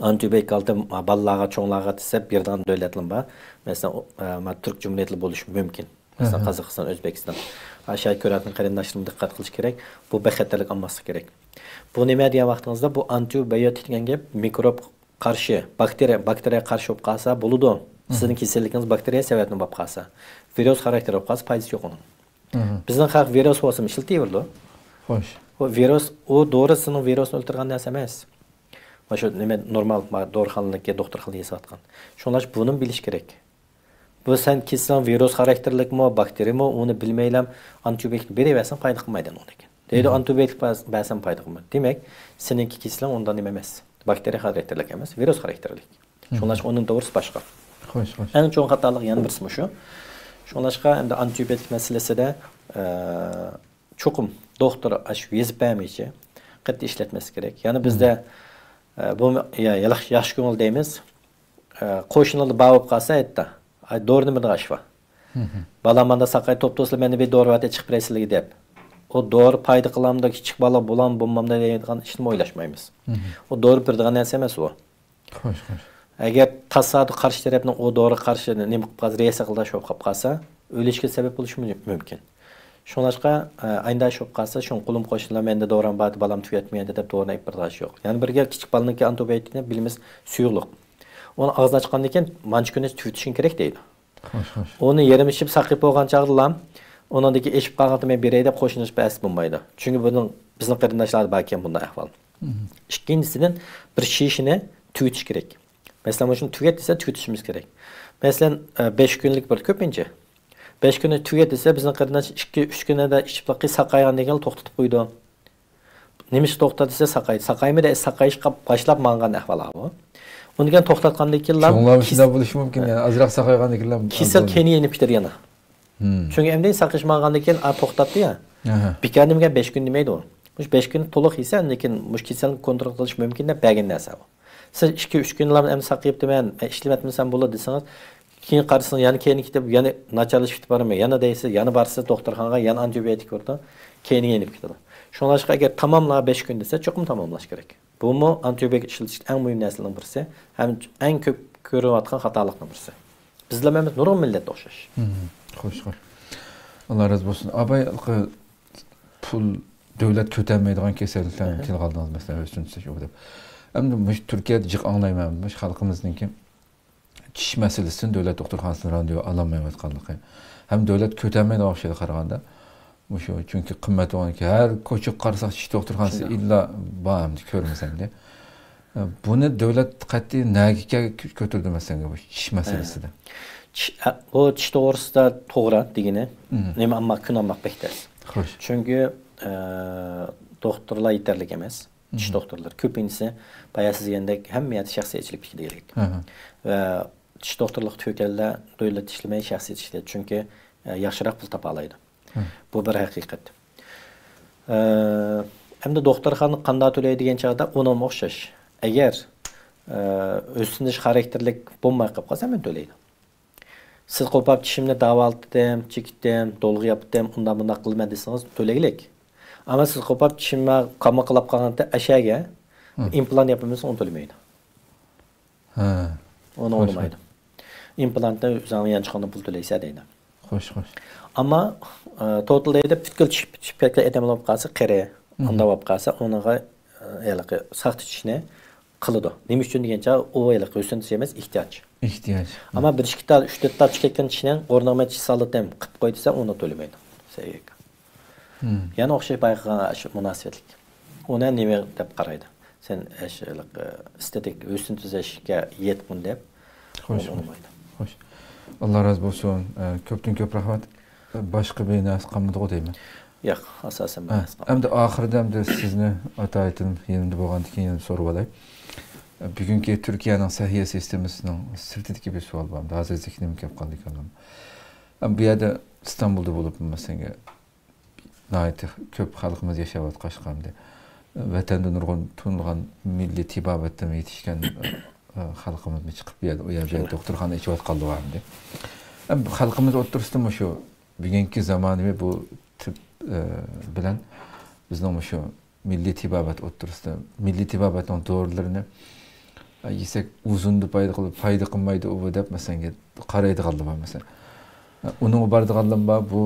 ئانتىبىيوتىك ئالتە بالىلارغا، چوڭلارغا دېسە بېرىدىغان دۆلەتلەرمۇ بار. مەسىلەن، ئۇ، ئە، مە-، تۈرك جۇمھۇرىيەتلىرى بولۇشى مۇمكىن. مەسىلەن، قازاقىستان، ئۆزبېكىستان. ئاشۇ كۆرۈۋاتقان قېرىنداشلىرىمۇ دىققەت قىلىشى كېرەك. بۇ بىخەتەرلىك ئالماسلىق كېرەك. بۇ نېمە دېگەن ۋاقتىڭىزدا، بۇ ئانتىبىيوتىك دېگەن گەپ مىكروب قارشى، باكتېرىيە، باكتېرىيەگە قارشى بولۇپ قالسا بولىدۇ. سىزنىڭ كېسەللىكىڭىز باكتېرىيە سەۋەبىدىن بولۇپ قالسا، ۋىرۇس خاراكتېرى بولۇپ قالسا، پايدىسى يوق ئۇنىڭ. بىزنىڭ خەلق ۋىرۇس بولسىمۇ ئىشلىتىۋېرىدۇ. خوش. ئۇ ۋىرۇس، ئۇ دورا سىزنىڭ ۋىرۇسنى ئۆلتۈرىدىغان نەرسە ئەمەس. مانا شۇ نېمە، نورمال، ما-، دورىخانىدىكى، دوختۇرخانىدا ياساۋاتقان. شۇڭلاشقا بۇنىمۇ بىلىش كېرەك. بۇ سەن كېسىلىڭ ۋىرۇس خاراكتېرلىكمۇ، باكتېرىيىمۇ، ئۇنى بىلمەيلا ئانتىبىيوتىكنى بېرىۋەرسەڭ پايدا قىلمايدۇ ئۇنىڭدىن كېيىن. دەيدۇ، ئانتىبىيوتىك بەر-، بەرسەم پايدا قىلمايدۇ. دېمەك، سېنىڭكى كېسىلىڭ ئۇنداق نېمە ئەمەس. باكتېرىيە خاراكتېرلىك ئەمەس، ۋىرۇس خاراكتېرلىك. شۇڭلاشقا ئۇنىڭ دورىسى باشقا. خوش، خوش. ئەڭ چوڭ خاتالىق يەنە بىرسىمۇ شۇ. شۇڭلاشقا ئەمدى ئانتىبىيوتىك مەسىلىسىدە، ئە، چوقۇم دوختۇر ئاشۇ يېزىپ بەرمىگىچە قەتئىي ئىشلەتمەسلىك كېرەك. يەنە بىزدە، ئە، بۇ يا-، ياخشى، ياخشى كۆڭۈل دەيمىز. ئە، قوشنىلاردا بار بولۇپ قالسا، ھەتتا، «ئاي، دورا نېمە دېگەن ئىش بار؟ بالا ماندا ساقاي توپ توسلا، مەندە بىر دورا بار، چىقىپ بېرەي سىلەرگە» دەپ. ئۇ دورا پايدا قىلامدۇ، كىچىك بالا بولام، بولمامدۇ دەيدىغان ئىشنىمۇ ئويلاشمايمىز. ئۇ دورا بېرىدىغان نەرسە ئەمەس ئۇ. خوش، خوش. ئەگەر تاسادىپ قارشى تەرەپنىڭ ئۇ دورىغا قارشى نېمە قىلىپ قالسا، رېئاكسىيە قىلىدىغان بولۇپ قالسا، ئۆلۈشكە سەۋەب بولۇشى مۇ-، مۇمكىن. شۇڭلاشقا، ئە، ئاينداش بولۇپ قالسا، شۇڭا قولۇم قوشنىلار، مەندە دورام بار، بالام تۈگەتمىگەندە دەپ دورىنى ئېلىپ بېرىدىغان ئىش يوق. يەنە بىر گەپ، كىچىك بالىنىڭكى ئانتىبىيوتىكىنى بىلىمىز، سۇيۇقلۇق. ئۇنى ئاغزىنى ئاچقاندىن كېيىن مانچە كۈنى تۈگىتىشىڭ كېرەك دەيدۇ. خوش، خوش. ئۇنى يېرىم ئىچىپ ساقىيىپ بولغان چاغدىلا، ئۇنىڭدىكى ئېشىپ قالغاندا مەن بېرەي دەپ قوشنىلىشىپ بەرسە بولمايدۇ. چۈنكى بۇنىڭ، بىزنىڭ قېرىنداشلاردا باركەن بۇنداق ئەھۋال. ئىككىنچىسىدىن، بىر شېشىنى تۈگىتىش كېرەك. مەسىلەن، مۇشۇنى تۈگەت دېسە، تۈگىتىشىمىز كېرەك. مەسىلەن، ئە، بەش كۈنلۈك بىر كۆپىنچە. بەش كۈنى تۈگەت دېسە، بىزنىڭ قېرىنداش ئىككى، ئۈچ كۈنىدە ئىچىپلا ساقايغاندىن كېيىن توختىتىپ قويىدۇ. نېمىشقا توختىتىدۇ دېسە، ساقايدى. ساقايمىدى، ساقىيىشقا باشلاپ ماڭغان ئەھۋال بۇ. ئۇنى كېيىن توختاتقاندىن كېيىنلا چوڭلار كېس-، شۇنداق بولۇشى مۇمكىن، يەنى ئازراق ساقايغاندىن كېيىنلا كېسەل كەينىگە يېنىپ كېتىدۇ يەنە. چۈنكى ئەمدى ساقىيىش ماڭغاندىن كېيىن، ئا، توختاتتى يا. بىكار نېمىگە بەش كۈن دېمەيدۇ ئۇ. مۇشۇ بەش كۈن تولۇق يېسە، ئاندىن كېيىن مۇشۇ كېسەلنى كونترول قىلىش مۇمكىن دەپ بەرگەن نەرسە بۇ. سىز ئىككى، ئۈچ كۈنلا ئەمدى ساقىيىپتىمەن، ئە، ئىشلىۋەتمىسەم بولىدۇ دېسىڭىز، كېيىن قارىسىڭىز يەنە كەينىگە كېتىپ، يەنە ناچارلىشىپ كېتىپ بارمايدۇ. يەنە دەيسىز، يەنە بارىسىز دوختۇرخانىغا، يەنە ئانتىبىيوتىك ئۇرىدۇ، كەينىگە يېنىپ كېتىدۇ. شۇڭلاشقا ئەگەر تاماملا بەش كۈن دېسە، چوقۇم تاماملاش كېرەك. بۇمۇ ئانتىبىيوتىك ئىشلىتىشتە ئەڭ مۇھىم نەرسىلەرنىڭ بىرسى، ھەم ئەڭ كۆپ كۆرۈلۈۋاتقان خاتالىقنىڭ بىرسى. بىزلەرمۇ ھەممىمىز نۇرغۇن مىللەتتە ئوخشاش. خوش، خوش. ئاللا رازى بولسۇن. ئاباي، پۇل، دۆلەت كۆتەرمەيدىغان كېسەللىكلەرنى تىلغا ئالدىڭىز، مەسىلەن، ئۆسۈن تۈزەش ئۇ دەپ. ئەمدى مۇشۇ تۈركىيەدە جىق ئاڭلايمەن، مۇشۇ خەلقىمىزنىڭكى چىش مەسىلىسىدىن دۆلەت دوختۇرخانىسىدىن راندېۋۇ ئالالمايۋاتقانلىقى. ھەم دۆلەت كۆتەرمەيدىغان ئوخشايدۇ قارىغاندا. مۇشۇ، چۈنكى قىممەت بولغاندىكىن ھەر كوچىغا قارىساق چىش دوختۇرخانىسى ئىللا بار ئەمدى كۆرمىسەمدە. بۇنى دۆلەت قەتئىي نەگە كۆتۈردى مەسىلەن بۇ چىش مەسىلىسىدە؟ چىش، ئە، بۇ چىش توغرىسىدا توغرا دېگىنى. نېمە ئەمما كۈن ئالماق بەك تەس. خوش. چۈنكى، ئە، دوختۇرلار يېتەرلىك ئەمەس. چىش دوختۇرلىرى كۆپىنچىسى بايا سىز دېگەندەك ھەممە يەردە شەخسىي ئېچىلىپ كېتىدىكەن. ۋە چىش دوختۇرلۇق تۈگىگەنلەر دۆلەت ئىشلىمەي شەخسىي ئىشلەيدۇ. چۈنكى، ئە، ياخشىراق پۇل تاپالايدۇ. بۇ بىر ھەقىقەت. ئە، ئەمدى دوختۇرخانا قانداق تۆلەيدۇ دېگەن چاغدا ئۇنىڭمۇ ئوخشاش. ئەگەر، ئە، ئۆسۈنۈش خاراكتېرلىك بولماي قېلىپ قالسا، ھەممە تۆلەيدۇ. سىز قوپاپ چىشىمنى داۋالتتىم، چېكىتتىم، دولغا ياپتىم، ئۇنداق مۇنداق قىلىمەن دېسىڭىز تۆلەيلىك. ئەمما سىز قوپاپ چىشىمنى كامىقىلاپ قالغاندا ئەشەگە ئىمپلانت ياپىمىسا ئۇنى تۆلىمەيدۇ. ھە. ئۇنى ئۇنىمايدۇ. ئىمپلانتنى ئۆزۈڭ يانچۇقۇڭدىن پۇل تۆلەيسەن دەيدۇ. خوش، خوش. ئەمما، ئە، توتال دەيدۇ، پۈتكۈل چىش، چىش پەكلىك ئادەم بولۇپ قالسا، قېرى، ئۇنداق بولۇپ قالسا، ئۇنىڭغا، ئە، ھېلىقى ساختا چىشنى قىلىدۇ. نېمە ئۈچۈن دېگەن چاغ، ئۇ ھېلىقى ھۆسن دېيەلمەس، ئېھتىياج. ئېھتىياج. ئەمما بىر ئىككى تال، ئۈچ تۆت تال چىقىپ كەتكەن چىشنىڭ ئورنىغا مەن چىش سالدىم، قىلىپ قوي دېسە، ئۇنى تۆلىمەيدۇ. سەۋىيەگە. يەنە ئوخشاش بايقىغان شۇ مۇناسىۋەتلىك. ئۇنى نېمە دەپ قارايدۇ؟ سەن ئەش-، ھېلىقى ئېستېتىك ھۆسن تۈزەشكە يەتكىن دەپ، خوش، ئۇنى ئۇنىمايدۇ. خوش. ئاللا رازى بولسۇن. ئە، كۆپتىن كۆپ رەھمەت. باشقا بىر نەرسە قالمىدىغۇ دەيمەن. ياق، ئاساسەن بىر ھە، نەرسە قالمىدى. ئەمدى ئاخىرىدا ئەمدى سىزنى ئاتايىتىم يېنىمدا بولغاندىكىن يەنە سورىۋالاي. بۈگۈنكى تۈركىيەنىڭ سەھىيە سىستېمىسىنىڭ سىرتىدىكى بىر سوئال بار. ھازىر زېھنىمگە كەپ قالدى ئىكەن. بۇ يەردە ئىستانبۇلدا بولۇپ، مەسىلەن، ناھايىتى كۆپ خەلقىمىز ياشاۋاتقاچقا ئەمدى ۋەتەندە نۇرغۇن تونۇلغان مىللىي تېبابەتتىن يېتىشكەن، ئە، خەلقىمىزمۇ چىقىپ بۇ يەردە، ئۇ يەردە دوختۇرخانا ئېچىۋاتقانلىغۇ ئەمدى. ئەم، خەلقىمىز ئوتتۇرىسىدا مۇشۇ بۈگۈنكى زامانىۋى بۇ تىپ، ئە، بىلەن بىزنىڭ مۇشۇ مىللىي تېبابەت ئوتتۇرىسىدا، مىللىي تېبابەتنىڭ دورىلىرىنى يېسەك ئۇزۇندا پايدا قىلىپ، پايدا قىلمايدۇ ئۇ دەپ، مەسىلەن، قارايدىغانلار بار، مەسىلەن. ئۇنىڭغا بارىدىغانلار بار، بۇ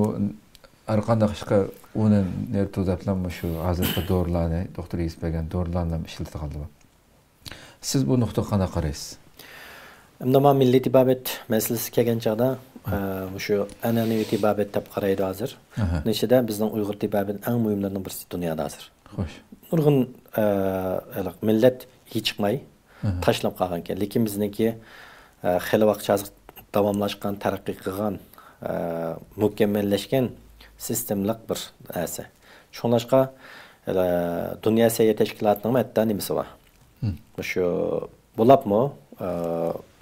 ھەر قانداق ئىشقا ئۇنى نېرتۇ دەپلا مۇشۇ ھازىرقى دورىلارنى، دوختۇر يېزىپ بەرگەن دورىلارنى ئىشلىتىدىغانلار بار. سىز بۇ نۇقتىغا قانداق قارايسىز؟ ئەمدى مانا مىللىي تېبابەت مەسىلىسى كەلگەن چاغدا، ئە، مۇشۇ ئەنئەنىۋى تېبابەت دەپ قارايدۇ ھازىر. ئەھە. ئۇنىڭ ئىچىدە بىزنىڭ ئۇيغۇر تېبابىتىنىڭ ئەڭ مۇھىملىرىنىڭ بىرسى دۇنيادا ھازىر. خوش. نۇرغۇن، ئە، ھېلىقى مىللەت يېتىشماي، ئەھە. تاشلىنىپ قالغانىكەن. لېكىن بىزنىڭكى، ئە، خېلى ۋاقىت ھازىر داۋاملاشقان، تەرەققىي قىلغان، ئە، مۇكەممەللەشكەن سىستېمىلىق بىر نەرسە. شۇڭلاشقا، ئە، دۇنيا سەھىيە تەشكىلاتىنىڭمۇ ھەتتا نېمىسى بار. مۇشۇ بولۇپمۇ، ئە،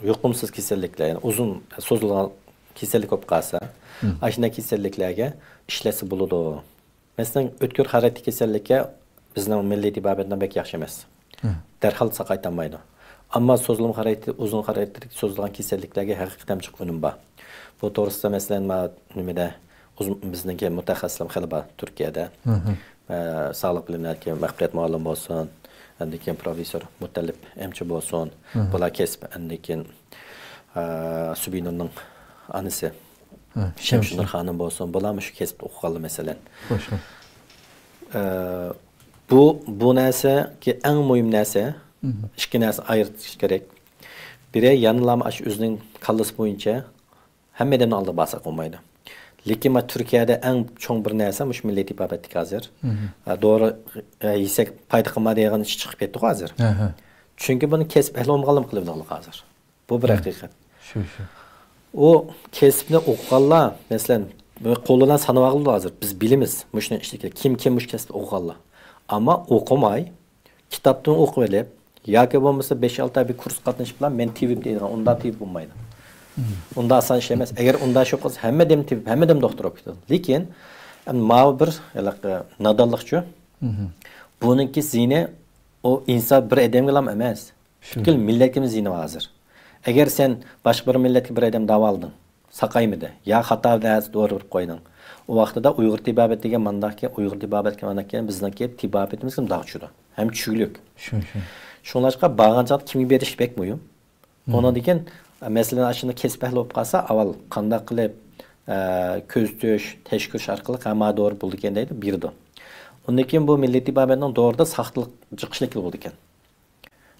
يۇقۇمسىز كېسەللىكلەر، يەنى ئۇزۇن سوزۇلغان كېسەللىك بولۇپ قالسا، ئاشۇنداق كېسەللىكلەرگە ئىشلەتسە بولىدۇ. مەسىلەن، ئۆتكۈر خاراكتېر كېسەللىككە بىزنىڭ مىللىي تېبابەتنىڭ بەك ياخشى ئەمەس. دەرھال ساقايتالمايدۇ. ئەمما سوزۇلما خاراكتېر، ئۇزۇن خاراكتېر سوزۇلغان كېسەللىكلەرگە ھەقىقەتەن جىق ئۈنۈم بار. بۇ توغرىسىدا، مەسىلەن، ما-، نېمىدە، ئۇزۇن، بىزنىڭكى مۇتەخەسسىسلەر خېلى بار تۈركىيەدە. ئە، ساغلىق بىلىملەردىكى مەغپىرەت مۇئەللىم بولسۇن، ئاندىن كېيىن پروفېسسور مۇتەللىپ ئەمچى بولسۇن، بۇلار كەسىپ، ئاندىن كېيىن، ئە، سۈبىينۇرنىڭ ئانىسى شەمشىنۇر خانىم بولسۇن، بۇلار مۇشۇ كەسىپتە ئوقۇغانلار، مەسىلەن. خوش، خوش. ئە، بۇ، بۇ نەرسە، ئەڭ مۇھىم نەرسە، ئىككى نەرسە ئايرىتىش كېرەك. بىرى، يەنىلا ئاشۇ ئۆزىنىڭ كاللىسى بويىچە ھەممە ئادەمنىڭ ئالدىغا بارساق بولمايدۇ. لېكىن ما تۈركىيەدە ئەڭ چوڭ بىر نەرسە مۇشۇ مىللىي تېبابەتتىكى ھازىر. ئە، دورا، ئە، يېسەك پايدا قىلمايدىغان ئىش چىقىپ كەتتىغۇ ھازىر. چۈنكى بۇنى كەسىپ ئەھلى بولمىغانلار قىلىۋېلىدىغان ھازىر. بۇ بىر ھەقىقەت. شۇ، شۇ. ئۇ كەسىپنى ئوقۇغانلار، مەسىلەن، قولىدىن سانىۋالغىلى ھازىر. بىز بىلىمىز مۇشۇنىڭ ئىچىدىكى كىم، كىم مۇشۇ كەسىپنى ئوقۇغانلار. ئەمما ئوقۇماي، كىتابتىن ئوقۇۋېلىپ، ياكى بولمىسا بەش-ئالتە ئاي بىر كۇرسقا قاتنىشىپلا، مەن تېۋىپ دەيدىغان، ئۇنداق تېۋىپ بولمايدۇ. ئۇنداق ئاسان ئىش ئەمەس. ئەگەر ئۇنداق ئىش بولسا، ھەممە ئادەم تېۋىپ، ھەممە ئادەم دوختۇر بولۇپ كېتىدۇ. لېكىن، ئەمدى ماۋۇ بىر، ھېلىقى، نادانلىقچۇ. بۇنىڭكى زىيىنى ئۇ ئىنسان بىر ئادەمگىلا ئەمەس. پۈتكۈل مىللەتكىمۇ زىيىنى بار ھازىر. ئەگەر سەن باشقا بىر مىللەتكە بىر ئادەم داۋالىدىڭ، ساقايمىدى، يا خاتا نەرسە دورا بېرىپ قويدۇڭ. ئۇ ۋاقتىدا ئۇيغۇر تېبابىتى دېگەن مانداقكەن، ئۇيغۇر تېبابەتكە مانداقكەن، بىزنىڭكى تېبابىتىمىزمۇ داغ چۈشىدۇ. ھەم چۈشكۈلۈك. شۇ، شۇ. شۇڭلاشقا بارغان چاغدا كىمگە بېرىش بەك مۇھىم. ئۇنىڭدىن كېيىن، مەسىلەن، ئاشۇنداق كەسىپ ئەھلى بولۇپ قالسا، ئاۋۋال قانداق قىلىپ، ئە، كۆزىتىش، تەكشۈرۈش ئارقىلىق، ھە، ما دورا بولىدىكەن دەيدۇ، بېرىدۇ. ئۇندىن كېيىن بۇ مىللىي تېبابەتنىڭ دورىدا ساختىلىق جىق ئىشلىكلىك بولىدىكەن.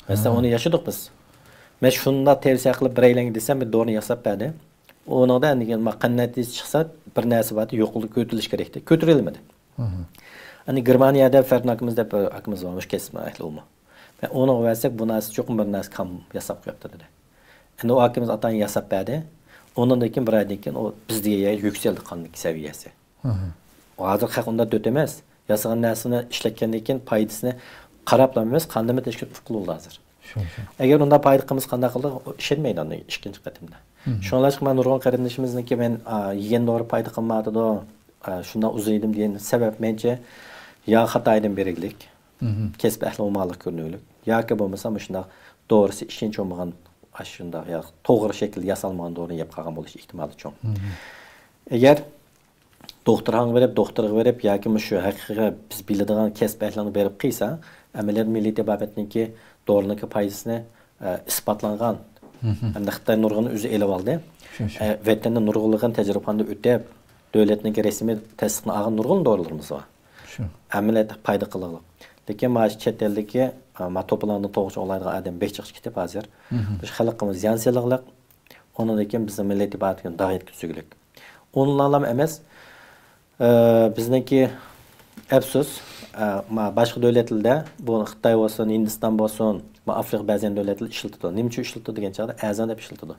مەسىلەن، ئۇنى ياشىدۇق بىز. مەن شۇنداق تەۋسىيە قىلىپ بىرەيلەنگە دېسەم، بىر دورىنى ياساپ بەردى. ئۇنىڭدا ئەندىكىن ما قانداق نەتىجە چىقسا، بىر نەرسە بار ئىدى، يۇقىرى كۆتۈرۈلۈش كېرەك ئىدى. كۆتۈرۈلمىدى. ئەندى گېرمانىيەدە فەردىن ئاكىمىز دەپ بىر ئاكىمىز بار، مۇشۇ كەسىپنىڭ ئەھلى ئۇمۇ. مەن ئۇنىڭغا بەرسەك، بۇ نەرسە چوقۇم بىر نەرسە كام ياساپ قويۇپتۇ دېدى. ئەندى ئۇ ئاكىمىز ئاتايىن ياساپ بەردى. ئۇنىڭدىن كېيىن بىر ئايدىن كېيىن ئۇ بىز دېگەن يەرگە يۈكسەلدى قاندىكى سەۋىيەسى. ھازىر خەق ئۇنداق دۆت ئەمەس. ياسىغان نەرسىنى ئىشلەتكەندىن كېيىن پايدىسىنى قاراپلا ئەمەس، قاندىمۇ تەشكىل قىلىپ قىلىدۇ ھازىر. شۇ، شۇ. ئەگەر ئۇنداق پايدا قىلمىسا قانداق قىلىدۇ؟ ئىشەنمەيدۇ ئاندىن ئىككىنچى قېتىمدا. شۇڭلاشقا مەن نۇرغۇن قېرىندىشىمىزنىڭكى مەن، ئا، يېگەن دورا پايدا قىلمايۋاتىدۇ، ئا، شۇنداق ئۇزىيدىم دېگەن سەۋەب مەنچە يا خاتا ئادەم بېرىگلىك، كەسىپ ئەھلى بولمىغانلىق كۆرۈنۈگلۈك، ياكى بولمىسا مۇشۇنداق دورىسى ئىشەنچ بولمىغان، ئاشۇنداق يا توغرا شەكىلدە ياسالمىغان دورىنى يەپ قالغان بولۇش ئېھتىمالى چوڭ. ئەگەر دوختۇرخانىغا بېرىپ، دوختۇرغا بېرىپ ياكى مۇشۇ ھەقىقىي بىز بىلىدىغان كەسىپ ئەھلىگە بېرىپ قىلسا، ئەمەلىيەتتە مىللىي تېبابەتنىڭكى دورىنىڭكى پايدىسىنى، ئە، ئىسپاتلانغان ھەمدە خىتاي نۇرغۇنىنى ئۆزى ئېلىۋالدى. شۇ، شۇ. ئە، ۋەتەندە نۇرغۇنلىغان تەجرىبىخانىدا ئۆتۈپ، دۆلەتنىڭكى رەسمىي تەستىقىنى ئالغان نۇرغۇن دورىلىرىمىز بار. شۇ. ئەمەلىيەتتە پايدا قىلغانلىق. لېكىن مانا شۇ چەت ئەلدىكى، ئە، ما توپىلاڭدىن توغرىچە ئولايدىغان ئادەم بەك جىق كېتىپ ھازىر. مۇشۇ خەلقىمىز زىيان سېلىغلىق. ئۇنىڭدىن كېيىن بىزنىڭ مىللىي تېبابەتكە داغ يەتكۈزگۈلۈك. ئۇنىڭلارلا ئەمەس، ئە، بىزنىڭكى ئەپسۇس، ئە، ما-، باشقا دۆلەتلەردە، بۇ خىتاي بولسۇن، ھىندىستان بولسۇن، ما ئافرىقا بەزى دۆلەتلەر ئىشلىتىدۇ. نېمە ئۈچۈن ئىشلىتىدۇ دېگەن چاغدا ئەرزان دەپ ئىشلىتىدۇ.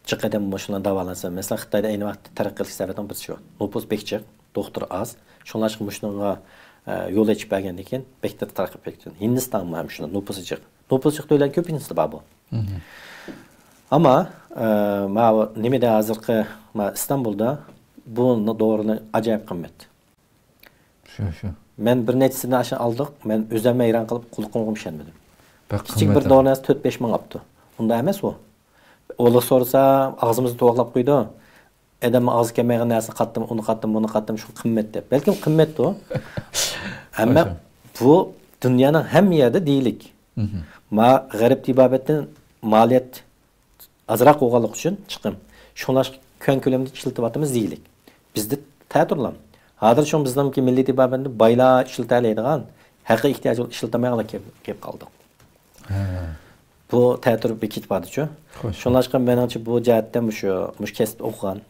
جىق ئادەم مۇشۇنى داۋالانسا، مەسىلەن، خىتايدا ئەينى ۋاقىتتا تەرەققىي قىلىش سەۋەبىنىڭ بىرسى شۇ. نوپۇس بەك جىق، دوختۇر ئاز. شۇڭلاشقا مۇشۇنىڭغا، ئە، يول ئېچىپ بەرگەندىن كېيىن بەك تېز تەرەققىي قىلىپ كېتىدۇ. ھىندىستانمۇ ھەم شۇنداق، نوپۇسى جىق. نوپۇسى جىق دۆلەت كۆپىنچىسىدە بار بۇ. ئەمما، ئە، ماۋۇ نېمىدە ھازىرقى، ما ئىستانبۇلدا بۇ دورىنى ئاجايىپ قىممەت. شۇ، شۇ. مەن بىر نەچچىسىنى ئاشۇ ئالدۇق، مەن ئۆزۈممۇ ھەيران قېلىپ قۇلىقىمغىمۇ ئىشەنمىدىم. بەك كىچىك بىر قىممەت. دورىنى تۆت بەش مىڭ ئاپتۇ. ئۇنداق ئەمەس ئۇ. ئۇلۇغ سورىسا، ئاغزىمىزنى تۇۋاقلاپ قويىدۇ. ئادەمنىڭ ئاغزى كەلمەيدىغان نەرسىنى قاتتىم، ئۇنى قاتتىم، بۇنى قاتتىم، شۇ قىممەت دەپ. بەلكىم قىممەتتۇ. ئەمما بۇ دۇنيانىڭ ھەممە يەردە دېيىلىك. ما غەرب تېبابەتتىن مالىيەت ئازراق بولغانلىقى ئۈچۈن چىقىم. شۇڭلاشقا كەڭ كۆلەمدە ئىشلىتىۋاتىمىز دېگىلىك. بىزدە تەتۈرلەم. ھازىر شۇڭا بىزنىڭكى مىللىي تېبابەتنى بايلار ئىشلىتەلەيدىغان، ھەققىي ئېھتىياجى بولۇپ ئىشلىتەلمەيدىغان كېلىپ، كېلىپ قالدۇق. ھە. بۇ تەتۈر بېكىتىپ باردىچۇ. خوش. شۇڭلاشقا مېنىڭچە بۇ جەھەتتە مۇشۇ، مۇشۇ كەسىپتە ئوقۇغان،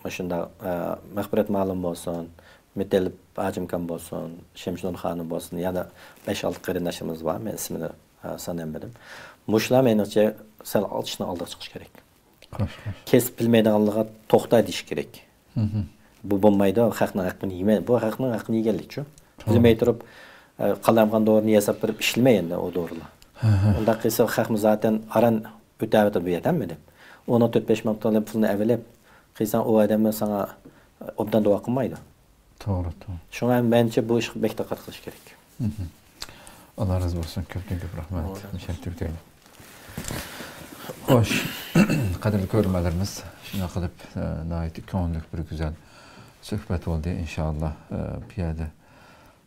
مۇشۇنداق، ئە، مەغپىرەت مۇئەللىم بولسۇن، مۇتەللىپ ھاجىمكام بولسۇن، شەمشىدۇن خانىم بولسۇن، يەنە بەش-ئالتە قېرىنداشلىرىمىز بار، مەن ئىسمىنى، ئە، سانىيالمىدىم. مۇشۇلار مېنىڭچە سەل ئىشنىڭ ئالدىغا چىقىشى كېرەك. خوش، خوش. كەسىپ بىلمەيدىغانلارغا توختا دېيىش كېرەك. مھم. بۇ بولمايدۇ، خەقنىڭ ھەققىنى يېمە، بۇ خەقنىڭ ھەققىنى يېگەنلىكچۇ. توغرا. بىلمەي تۇرۇپ، ئە، قالايمىقان دورىنى ياساپ بېرىپ ئىشلىمەي ئەمدى ئۇ دورىلار. ھە، ھە. ئۇنداق قىلسا خەقمۇ زاتەن ئاران ئۆتەۋاتىدۇ بۇ يەردە ھەممىدىن. ئۇنىڭ تۆت-بەش مىڭ تاللىن پۇلنى ئەۋېلىپ قىلساڭ، ئۇ ئادەممۇ ساڭا ئوبدان دۇئا قىلمايدۇ. توغرا، توغرا. شۇڭا مەنچە بۇ ئىشقا بەك دىققەت قىلىش كېرەك. مھم. ئاللا رازى بولسۇن، كۆپتىن كۆپ رەھمەت. ئامىن. مۇشەنتۈك دەيلى. خوش، قەدىرلىك كۆرۈرمەنلىرىمىز، شۇنداق قىلىپ، ئە، ناھايىتى كۆڭۈللۈك بىر گۈزەل سۆھبەت بولدى. ئىنشائاللا، ئە، بۇ يەردە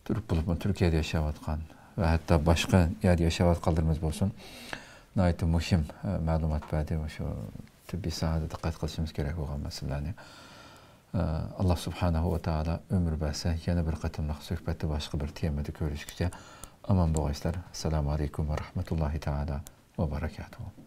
تۈرك بولۇپمۇ تۈركىيەدە ياشاۋاتقان ۋە ھەتتا باشقا يەردە ياشاۋاتقانلىرىمىز بولسۇن، ناھايىتى مۇھىم، ئە، مەلۇمات بەردى. مۇشۇ تېببىي ساھەدە دىققەت قىلىشىمىز كېرەك بولغان مەسىلىلەرنى. ئە، ئاللا سۇبھانەھۇ ۋە تائالا ئۆمۈر بەرسە، يەنە بىر قېتىملىق سۆھبەتتە باشقا بىر تېمىدا كۆرۈشكىچە ئامان بولغايسىلەر. ئەسسالامۇ ئەلەيكۇم ۋە رەھمەتۇللاھى تائالا ۋە بەرەكاتۇھۇ.